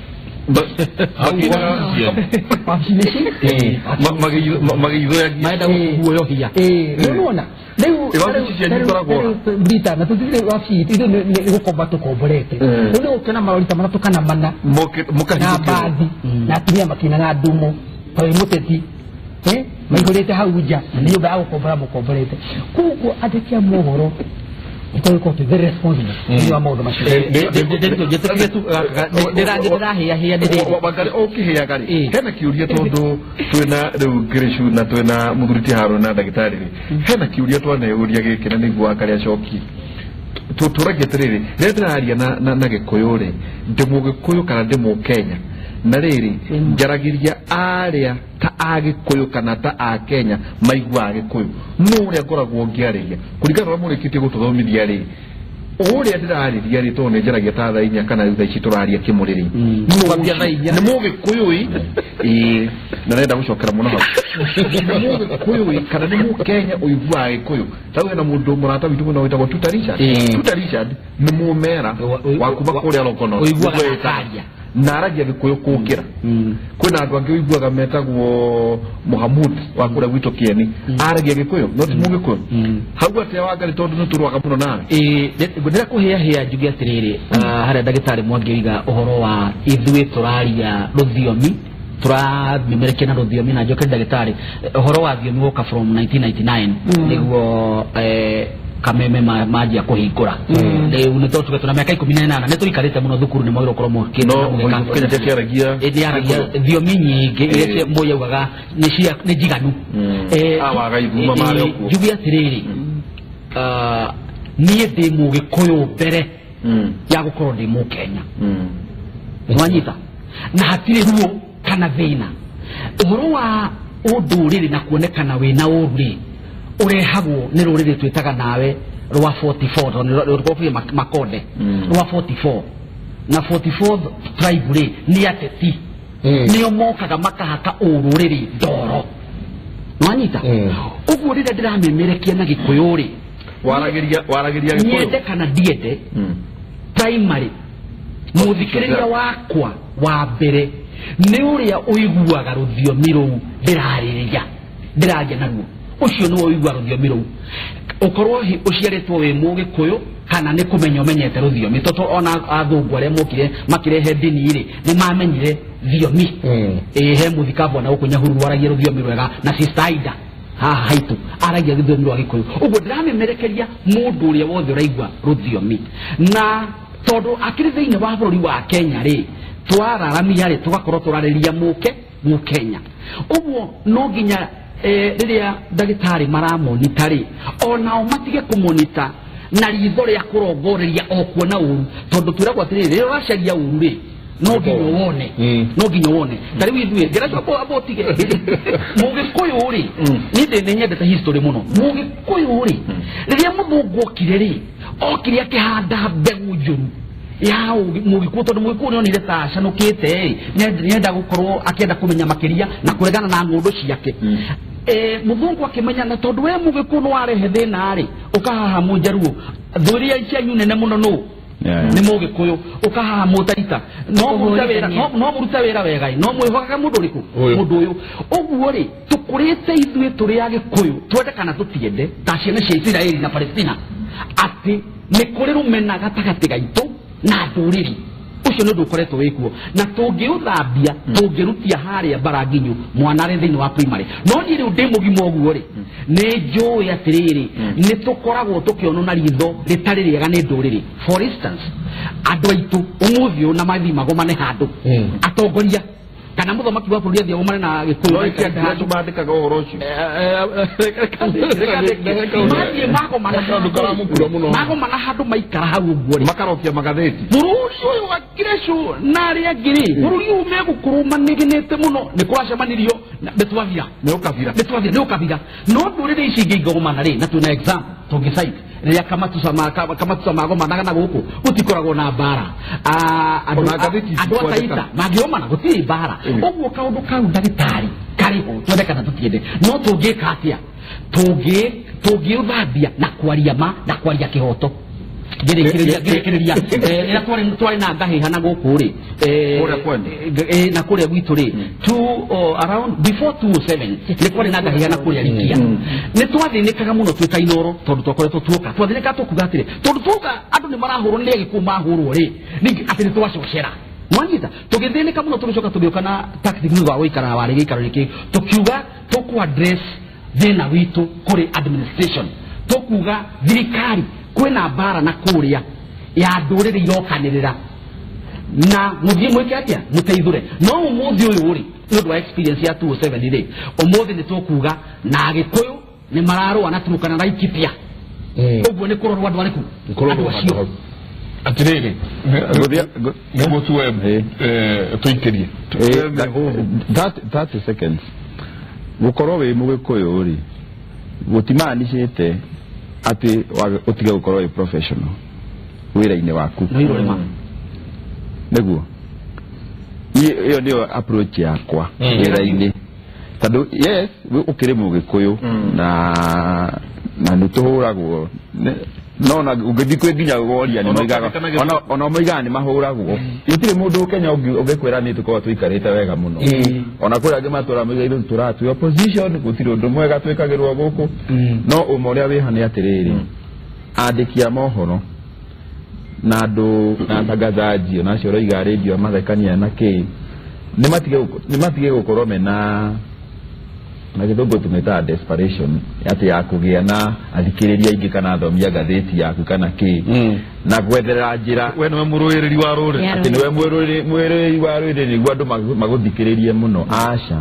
maenda gũkuoyohia. Nĩwona rĩu Brita na tũtirĩ wabici ithuĩ nĩ gũkomba tũkomborete. Rĩu nĩ gũkĩona marori ta matatũ kana mana na mbathi na atumia makĩinaga ndumo ta wĩ mũteti, maihũrĩte hau nja nĩ nyũmba ya gũkombora mũkomborete. Koguo andĩki a mohoro nĩtwagĩkorwo twĩ very responsible thĩinĩ wa maũndũ macio. Ndĩrahĩahĩa Wangari ũkĩhĩaga rĩ, hena kĩũria tondũ twĩna rĩu Ngĩrĩcu na twĩna mũthuri ti Harũna na ndagĩtarĩ rĩ, hena kĩũria twaneyũria gĩkĩ na nĩguo Wangari acokie. Tũragia atĩrĩrĩ, rĩrĩa ndĩraria na Gĩkũyũ rĩ, ndĩ Mũgĩkũyũ kana ndĩ Mũkenya? Na rĩrĩ njaragĩria arĩa ta Agĩkũyũ kana ta Akenya maiguaga Gĩkũyũ, no ũrĩa ngoragwo ngĩarĩria kũringana na ũrĩa mũrĩkĩtie gũtũthomithia rĩ, ũrĩa ndĩrarĩria rĩ, tondũ nĩ njaragia ta thaa inya kana rĩu thaa ici tũraria kĩmũrĩ rĩ, nĩ Mũgĩkũyũ ĩ, na ndĩrenda gũcokera mũno hau, nĩ Mũgĩkũyũ ĩ kana nĩ Mũkenya ũiguaga Gĩkũyũ? Tarĩu hena mũndũ mũrata witũ mũno wĩtagwo Tuta Richard. Tuta Richard nĩ mũmera wa kuma kũrĩa Longonot, na aragia Gĩkũyũ kũngĩra. Kwĩna andũ angĩ ũiguaga metagwo Mohamud wa kũrĩa gwitũ Kĩeni, aragia Gĩkũyũ no ti Mũgĩkũyũ. Hau atĩa Wangari, tondũ nĩ tũrũaga mũno nawe? Ngwendera kũhĩahĩa njuge atĩrĩrĩ, harĩa ndagĩtarĩ Mwangi oiga ũhoro wa ithuĩ tũraria rũthiomi, tũramemerekia na rũthiomi, na njoke ndagĩtarĩ ũhoro wa thiomi woka from 1999 nĩguo Kameme manjia kũhingũra. Rĩu nĩ tũtuge tũna mĩaka 18 nĩ tũikarĩte mũno thukuru, nĩ mwagĩrĩirwo gũkorwo mũkĩte na mũgĩka. Kenya kĩaragia thiomi nyingĩ iria Moi augaga nĩ njiganu. Njuge atĩrĩrĩ, niĩ ndĩ Mũgĩkũyũ mbere ya gũkorwo ndĩ Mũkenya. Nĩwanyita? Na hatirĩ ruo kana thĩna. Ũhoro wa ũndũrĩrĩ na kuonekana wĩna ũru rĩ, ũrehagwo nĩ rũrĩrĩ twĩtaga nawe rwa 44, tondũ rũkorwo Makonde rwa 44 na 44 tribe rĩ nĩ ateti. Nĩo mokaga makahaka ũrũrĩrĩ ndoro. Nwanyita? Ũguo rĩrĩa ndĩramemerekia na Gĩkũyũ rĩ, waragĩria Gĩkũyũ. Nyende kana ndiende, primary mũthikĩrĩria wakwa wa mbere nĩ ũrĩa ũiguaga rũthiomi rũu ndĩrarĩria ndĩraria naruo. Ũcio nĩwe ũiguaga rũthiomi rũu. Ũkorwo ũciarĩtwo wĩ Mũgĩkũyũ kana nĩ kũmenya ũmenyete rũthiomi, tondũ ona athũngũ arĩa mokire makĩrehe ndini rĩ, nĩ mamenyire thiomi. He mũthikabu ona gũkũ Nyahururu waragia rũthiomi rwega na Sister Aida haha haitũ aragia rũthiomi rwa Gĩkũyũ. Ũguo ndĩramemerekeria mũndũ ũrĩa wothe ũraigua rũthiomi, na tondũ akĩrĩ thĩinĩ wa bũrũri wa Kenya rĩ, twararamia rĩ, tũgakorwo tũrarĩria Mũkenya. Ũguo no nginya rĩrĩa ndagĩtarĩ maramonita rĩ, onao matige kũmonita na ritho rĩa kũrongoreria o kuona ũru, tondũ twĩragwo atĩrĩrĩ, rĩrĩa ũracaria ũru rĩ, no nginya wone, no nginya wone. Ta rĩu ithuĩ ngĩracoka amba ũtige Mũgĩkũyũ rĩ, niĩ nĩ nyendete history mũno. Mũgĩkũyũ rĩ, rĩrĩa mũthũngũ okire rĩ, okire akĩhanda mbegũ njũru ya Mũgĩkũyũ, tondũ Mũgĩkũyũ nĩonire ta acanũkĩte ĩ, nĩenda gũkorwo akĩenda kũmenya makĩria na kũregana na ng'ũndũ ciake. Mũthũngũ akĩmenya na tondũ we Mũgĩkũyũ nĩwarehe thĩna rĩ, ũkahaha Mũnjaruo, thũ iria cianyu nene mũno nũ nĩ Mũgĩkũyũ, ũkahaha Mũtaita, no mũrute wĩra wega, no mwĩhokaga mũndũ ũrĩkũ? Mũndũ ũyũ. Ũguo rĩ, tũkũrĩte ithuĩ tũrĩ Agĩkũyũ, twende kana tũtiende, ta ciana cia Isiraeli na Palestina, atĩ nĩ kũrĩ rũmena gatagatĩ gaitũ na ndũrĩrĩ. Ũcio nĩ ũndũ ũkoretwo wĩkuo, na tũngĩũthambia tũngĩrutia harĩa mbara nginyu mwana arĩ thĩinĩ wa primary. No niĩ rĩu ndĩ mũgima ũguo rĩ, nĩ njũĩ atĩrĩrĩ, nĩ tũkoragwo tũkĩonwo na ritho rĩtarĩ rĩega nĩ ndũrĩrĩ. For instance, andũ aitũ ũmũthĩ ũyũ na mathiĩ magomane handũ, atongoria kana mũthamaki wa bũrũri athiĩ agomane na Gĩkũyũ, mandĩkaga ũhoro ũcio. Mathiĩ magomana handũ maikara hau ũguo rĩ, makarokia magathĩti. Bũrũri ũyũ wa Kirecu na arĩa angĩ rĩ, bũrũri ũyũ megũkorwo manegenete mũno, nĩ kũracemanirio nĩ twathira, nĩ ũkabira, nĩ twathira, nĩ ũkabira. No ndũrĩrĩ ici ingĩ ingĩgomana rĩ, na twĩna example tũngĩcite rĩrĩa kamatuca magomanaga na gũkũ, gũtikoragwo na mbara. Andũ a Taita mangĩgomana gũtirĩ mbara. Ũguo kaũndũ kau ndagĩtarĩ karĩ ho, twende kana tũtiende. No tũngĩka atĩa? Tũngĩũthambia na kwaria ma na kwaria kĩhoto. Ngĩrĩkĩrĩria rĩrĩa twarĩ na ngahĩha na gũkũ rĩ, na kũrĩa gwitũ rĩ, around before 2007 nĩ kwarĩ na ngahĩha na kũrĩa Rikia. Nĩ twathĩnĩkaga mũno twĩ ta Inooro, tondũ twakoretwo tuoka. Twathĩnĩkaga tũkuga atĩrĩ, tondũ tuoka andũ nĩ marahũrwo nĩ Agĩkũyũ mahũrwo rĩ, ningĩ atĩ nĩ twacocera. Mwanyita, tũgĩthĩnĩka mũno, tũgĩcoka tũgĩũka na tactic nĩ ũndũ wa gũikara warĩ gĩikaro gĩkĩ, tũkiuga tũkũ address thĩna witũ kũrĩ administration, tũkuga thirikari kwĩna mbara na kũrĩa ya ndũrĩrĩ irokanĩrĩra, na mũthiĩ mwĩke atĩa, mũteithũre. No ũmũthĩ ũyũ rĩ, nĩ ũndũ wa experience ya 2007 rĩ, ũmũthĩ nĩ tũkuga na Agĩkũyũ nĩ mararũa na Turukana na Laikipia. Ũguo nĩ kũrorwo andũ arĩkũ? Andũ acio. Atĩrĩrĩ, nĩguo tuwe tũikĩrie 30 seconds. Gũkorwo wĩ Mũgĩkũyũ rĩ, gũtimaanishĩte atĩ ũtige gũkorwo wĩ professional wĩra-inĩ waku. Nĩguo ĩyo nĩyo approach yakwa wĩra-inĩ, tondũ yes ũkĩrĩ Mũgĩkũyũ na nĩ tũhũragwo, no na ũngĩthiĩ kwĩ nginya woria nĩ moigaga, ona moigaga nĩ mahũragwo. Gũtirĩ mũndũ Kenya ũngĩkwĩra nĩ tũkoragwo tũikarĩte wega mũno. Ona kũrĩ angĩ matũra moigaga ithuĩ tũratwĩ opposition, gũtirĩ ũndũ mwega twĩkagĩrwo gũkũ. No ũma ũrĩa wĩha nĩ atĩrĩrĩ, andĩki a mohoro na andũ na atangazaji ona acio ũroiga rĩndio mathekania na kĩ, nĩ matige gũkorwo mena na gĩthũngũ tũmĩtaga desperation, atĩ ya kũgĩa na athikĩrĩria aingĩ kana athomi a ngathĩti yaku kana kĩ, na gwetherera njĩra. We nĩwe mũrũĩrĩri wa rũrĩrĩ, atĩ nĩwe mũrũĩrĩri wa rũrĩrĩ nĩguo andũ magũthikĩrĩrie mũno. Aca,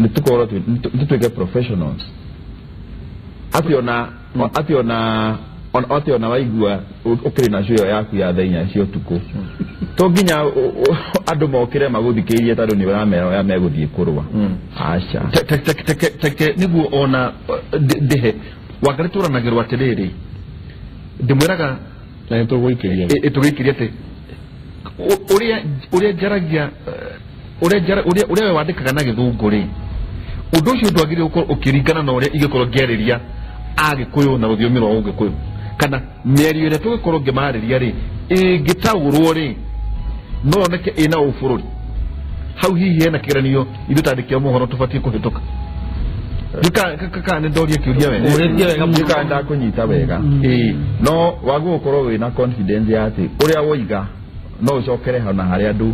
nĩ tũkorwo tũtuĩke professionals, atĩ ona waigua ũkĩrĩ na cio yaku ya thaa inya cia ũtukũ, to nginya andũ mokĩre magũthikĩrĩrie tondũ nĩ ũramera ũrĩa megũthiĩ kũrũa. Aca, teke nĩguo ona ndĩhe Wangarĩ tũranagĩrwo atĩrĩrĩ, ndĩmwĩraga na nĩ tũgũikĩria tũgĩikĩria atĩ ũrĩa njaragia Ũrĩa we wandĩkaga na gĩthũngũ rĩ, ũndũ ũcio ndwagĩrĩirwo gũkorwo ũkĩringana na ũrĩa ingĩkorwo ngĩarĩria Agĩkũyũ na rũthiomi rwa Ũgĩkũyũ, kana mĩario ĩrĩa tũgĩkorwo ngĩmarĩria rĩ ĩngĩtaũrwo rĩ no yoneke ĩna ũbũrũri. Hau hihi hena kĩgeranio ithuĩ ta andĩki a mohoro tũbatiĩ kũhĩtũka. Ndika nĩ ndoria kĩũria wega. Ũrĩtie wega mũno. Ndika ndakũnyita wega. No wagwo gũkorwo wĩna confidence ya atĩ ũrĩa woiga no ũcokere hau na harĩa andũ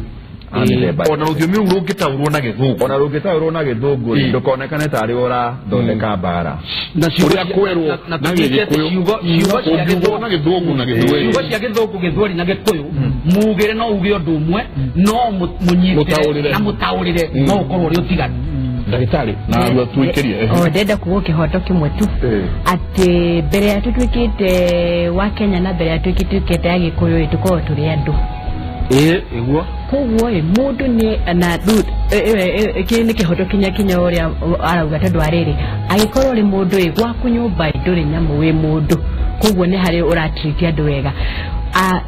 a mĩthemba ona rũthiomi rũu rũngĩtaũrwo na gĩthũngũ, ona rũngĩtaũrwo na gĩthũngũ rĩ, ndũkonekane tarĩ ũrathondeka mbara. Na ũrĩa kwerwo na Gĩkũyũ, ciugo na gĩthũngũ na Gĩthweri, ciugo cia gĩthũngũ, Gĩthweri na Gĩkũyũ, mugĩre no uge ũndũ ũmwe, no mũnyitĩre na mũtaũrĩre no ũkorwo ũrĩ ũtiganu. Ndagĩtarĩ na arua tuikĩrie. O ndenda kuga kĩhoto kĩmwe tu atĩ mbere ya tũtuĩkĩte wa Kenya na mbere ya tũtuĩkĩte Agĩkũyũ tũkoragwo tũrĩ andũ. Ĩguo koguo ĩ mũndũ nĩ na rĩu kĩ nĩ kĩhoto kinya kinya ũrĩa arauga, tondũ arĩrĩ angĩkorwo ũrĩ mũndũ ĩ gwaku nyũmba ndũrĩ nyamũ wĩ mũndũ, koguo nĩ harĩ ũratreat andũ wega.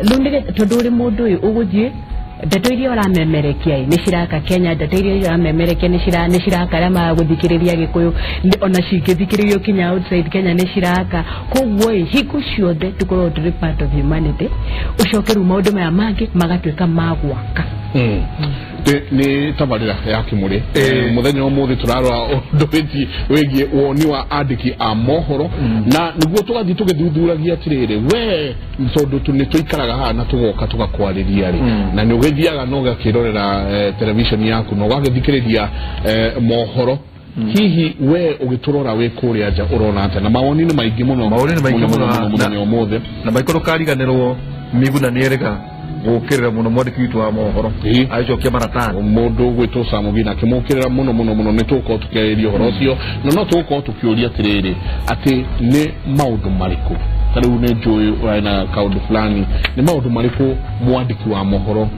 Rĩu nĩ tondũ ũrĩ mũndũ ĩ ũgũthiĩ ndeto iria ũramemerekia nĩ ciraka Kenya, ndeto iria ũramemerekia nĩ ciraka arĩa magũthikĩrĩria Gĩkũyũ, ona cingĩthikĩrĩrio kinya outside Kenya nĩ ciraka. Koguo ĩ hingo ciothe tũkoragwo tũrĩ part of humanity, ũcoke rĩu maũndũ maya mangĩ magatuĩka ma gwaka. Nĩ tabarĩra ya Kĩmũrĩ. Mũthenya wa ũmũthĩ tũrarora ũndũ wĩgiĩ woni wa andĩki a mohoro, na nĩguo tũgathiĩ tũgĩthuthuragia atĩrĩrĩ, we tondũ nĩ tũikaraga haha na tũgoka tũgakwarĩria rĩ, na nĩ ũgĩthiaga na ũgakĩrorera televisheni yaku na ũgagĩthikĩrĩria mohoro, hihi we ũgĩtũrora wĩ kũrĩa nja ũrona atĩa? Na mawoni nĩ maingĩ mũno, mawoni nĩ maingĩ mũno mũthenya ũmũthĩ, na maikoro kariganĩrwo Miguna nĩ erĩga gũkĩrĩra mũno mwandĩki witũ wa mohoro agĩcokia maratathi, mũndũ ũgwĩtwo Sam Ogina akĩmũkĩrĩra mũno mũno mũno. Nĩ tũgũkorwo tũkĩarĩria ũhoro ũcio, na no tũgũkorwo tũkĩũria atĩrĩrĩ atĩ nĩ maũndũ marĩkũ, ta rĩu nĩ njũĩ wena kaũndũ fulani, nĩ maũndũ marĩkũ mwandĩki wa mohoro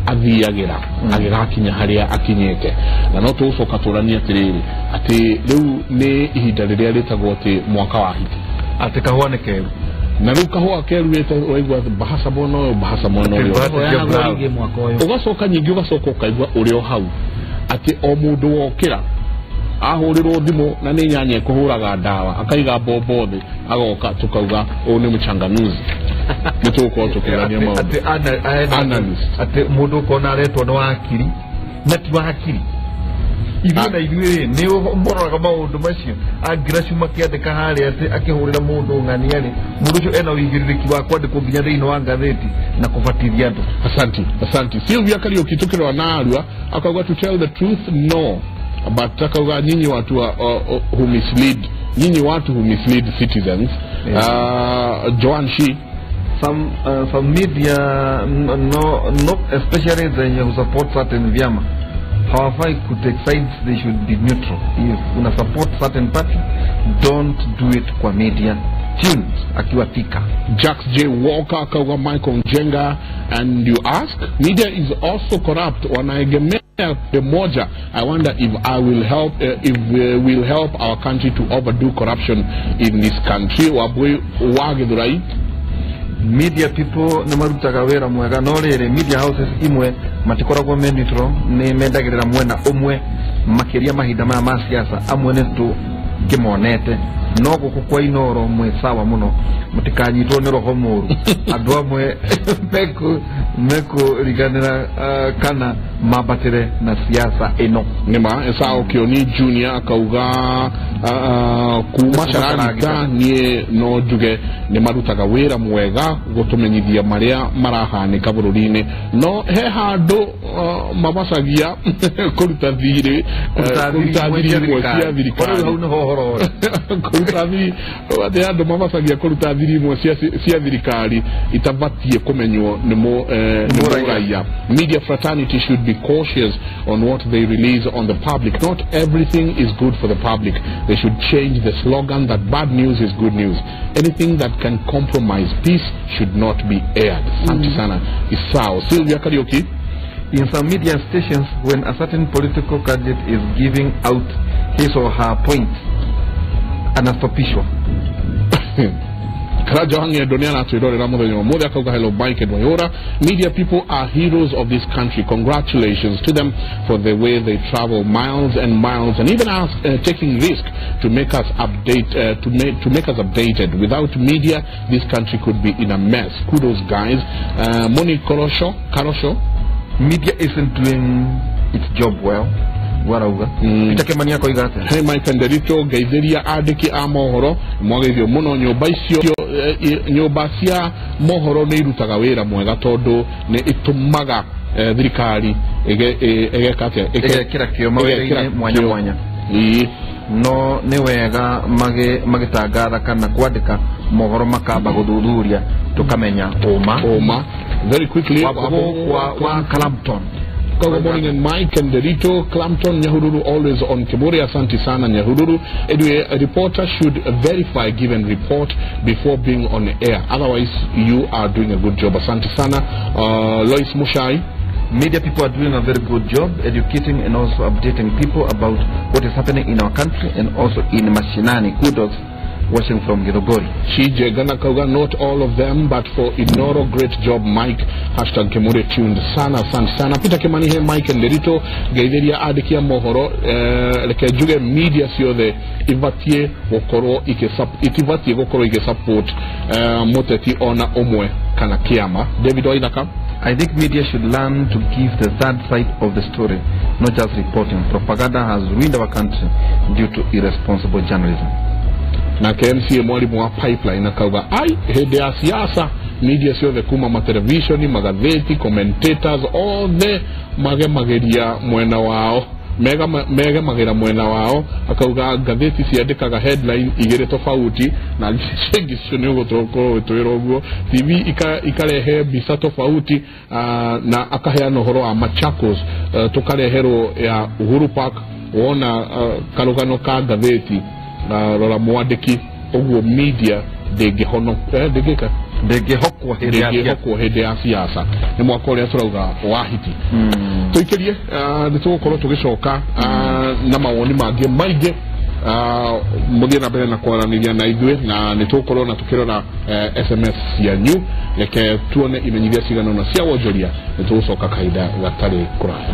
athiagĩra agĩgakinya harĩa akinyĩte. Na no tũgũcoka tũranie atĩrĩrĩ atĩ rĩu nĩ ihinda rĩrĩa rĩtagwo atĩ mwaka wa hiti, atĩ kahũa nĩ keru, na rĩu kahũa keru ũraigua bahasa mwena ũyũ, bahasa mwena ũyũ, ũgacoka nyingĩ ũgacoka ũkaigua ũrĩ o hau atĩ o mũndũ wokĩra ahũrĩrwo thimũ na nĩ nyanya ĩkũhũraga ndawa akaiga mbombo thĩ agoka tukauga ũyũ nĩ mũchanganuzi. Nĩ tũgũkorwo tũkĩrania maũndũ atĩ mũndũ ũkona aretwo nĩ wakiri na ti wakiri. Ithuĩ na ithuĩ nĩ mũroraga maũndũ macio angiracu makĩandĩka harĩa atĩ akĩhũrĩra mũndũ ng'ania rĩ, mũndũ ũcio ena ũigĩrĩrĩki wa kwandĩkwo nginya thĩinĩ wa ngathĩti na kũbatithia andũ. Asanti, asanti. Sylvia Kariuki tukĩrora na Arua akauga to tell the truth no, but akauga nyinyi watu who mislead, nyinyi watu who mislead citizens. Joan Shi, some media no, not especially zenye who support certain vyama hawafai ku take sides, they should be neutral. If una support certain party, don't do it kwa media. Tuned akiwa Thika. Jacks J Walker akauga Michael Njenga, and you ask media is also corrupt, wanaegemea moja. I wonder if I will help if we will help our country to overdo corruption in this country. Wabwe Wagithurai, media people nĩ marutaga wĩra mwega, no rĩrĩ media houses imwe matikoragwo me neutral, nĩ mendagĩrĩra mwena ũmwe makĩria mahinda maya ma siasa, amwe nĩ tũkĩmonete, no gũkũ kwa Inooro mwĩ sawa mũno, mũtikanyitwo nĩ roho mũru, andũ amwe mekũriganĩra kana mambatĩre na siasa ĩno. Nĩma Esau Kioni Junior akauga kuma Caragita niĩ no njuge nĩ marutaga wĩra mwega gũtũmenyithia marĩa marahanĩka bũrũri-inĩ, no he handũ mabacagia kũruta thirĩ, kũruta thiri imwe cia thirikari, hau nĩho ũhoro ũrĩ, kũruta thiri atĩ andũ mabacagia kũruta thiri imwe cia thirikari itabatiĩ kũmenywo nĩ mũraiya. Media fraternity should be cautious on what they release on the public. Not everything is good for the public. They should change the slogan that bad news is good news. Anything that can compromise peace should not be aired. Asante sana Isao. Sylvia Kariuki, in some media stations when a certain political candidate is giving out his or her point, anastopishwa. Karaja Wang'endo nĩ aratwĩrorera mũthenya ũmũthĩ akauga hello Mike and Wayora. Media people are heroes of this country. Congratulations to them for the way they travel miles and miles and even us taking risk to make us update to make us updated. Without media, this country could be in a mess. Kudos guys. Moni Karosho. Media isn't doing its job well. Warauga. Peter Kimani akoiga atia? Hey Mike Nderito, ngeithiria andĩki a mohoro mwageithio mũno. Nyũmba icio nyũmba cia mohoro nĩ irutaga wĩra mwega tondũ nĩ ĩtũmaga thirikari ĩgeka atĩa, ĩgekĩra kĩo mawĩra-inĩ mwanya mwanya. No nĩ wega magĩtangatha kana kwandĩka mohoro makamba gũthuthuria tũkamenya ũma. Very quickly wa Clampton. Good morning and Mike and Derito, Clampton, Nyahururu, always on Kiburi. Asante sana Nyahururu. Anyway, a reporter should verify given report before being on air. Otherwise, you are doing a good job. Asante sana. Lois Mushai. Media people are doing a very good job educating and also updating people about what is happening in our country and also in Mashinani. Kudos. Watching from Githunguri. Shije Gana Kauga, not all of them, but for Inoro, great job, Mike. Hashtag Kemure tuned sana, sana, sana. Peter Kimani, hey, Mike and Derito, Gaideria Adekia Mohoro, reke njuge media ciothe ibatie gukorwo itibatie gukorwo igisupport muteti ona umwe kana kiama. David Waithaka. I think media should learn to give the third side of the story, not just reporting. Propaganda has ruined our country due to irresponsible journalism. Na KMCA mwalimu wa pipeline akauga ai hĩndĩ ya siasa media ciothe kuma matelevision, magatheti, commentators othe magemageria mwena wao, megemagĩra mwena wao. Akauga ngatheti ciandĩkaga headline igĩrĩ tofauti na cengi cio nĩ ũgũkorwo ũgĩtwĩra ũguo. TV ikarehe mbica tofauti na akaheana ũhoro wa Machakos, tũkareherwo ya Uhuru Park wona karũgano ka ngatheti na rora mwandĩki ũguo media ndĩngĩhokwo hĩndĩ ya siasa. Nĩ mwaka ũrĩa tũrauga wa hiti. Tũikĩrie nĩ tũgũkorwo tũgĩcoka na mawoni mangĩ maingĩ mũthiĩ na mbere na kwaranĩria na ithuĩ, na nĩ tũgũkorwo na tũkĩrora SMS cianyu. Reke tuone imenyithia cigana ũna cia wonjoria, nĩ tũgũcoka kahinda gatarĩ kũraya.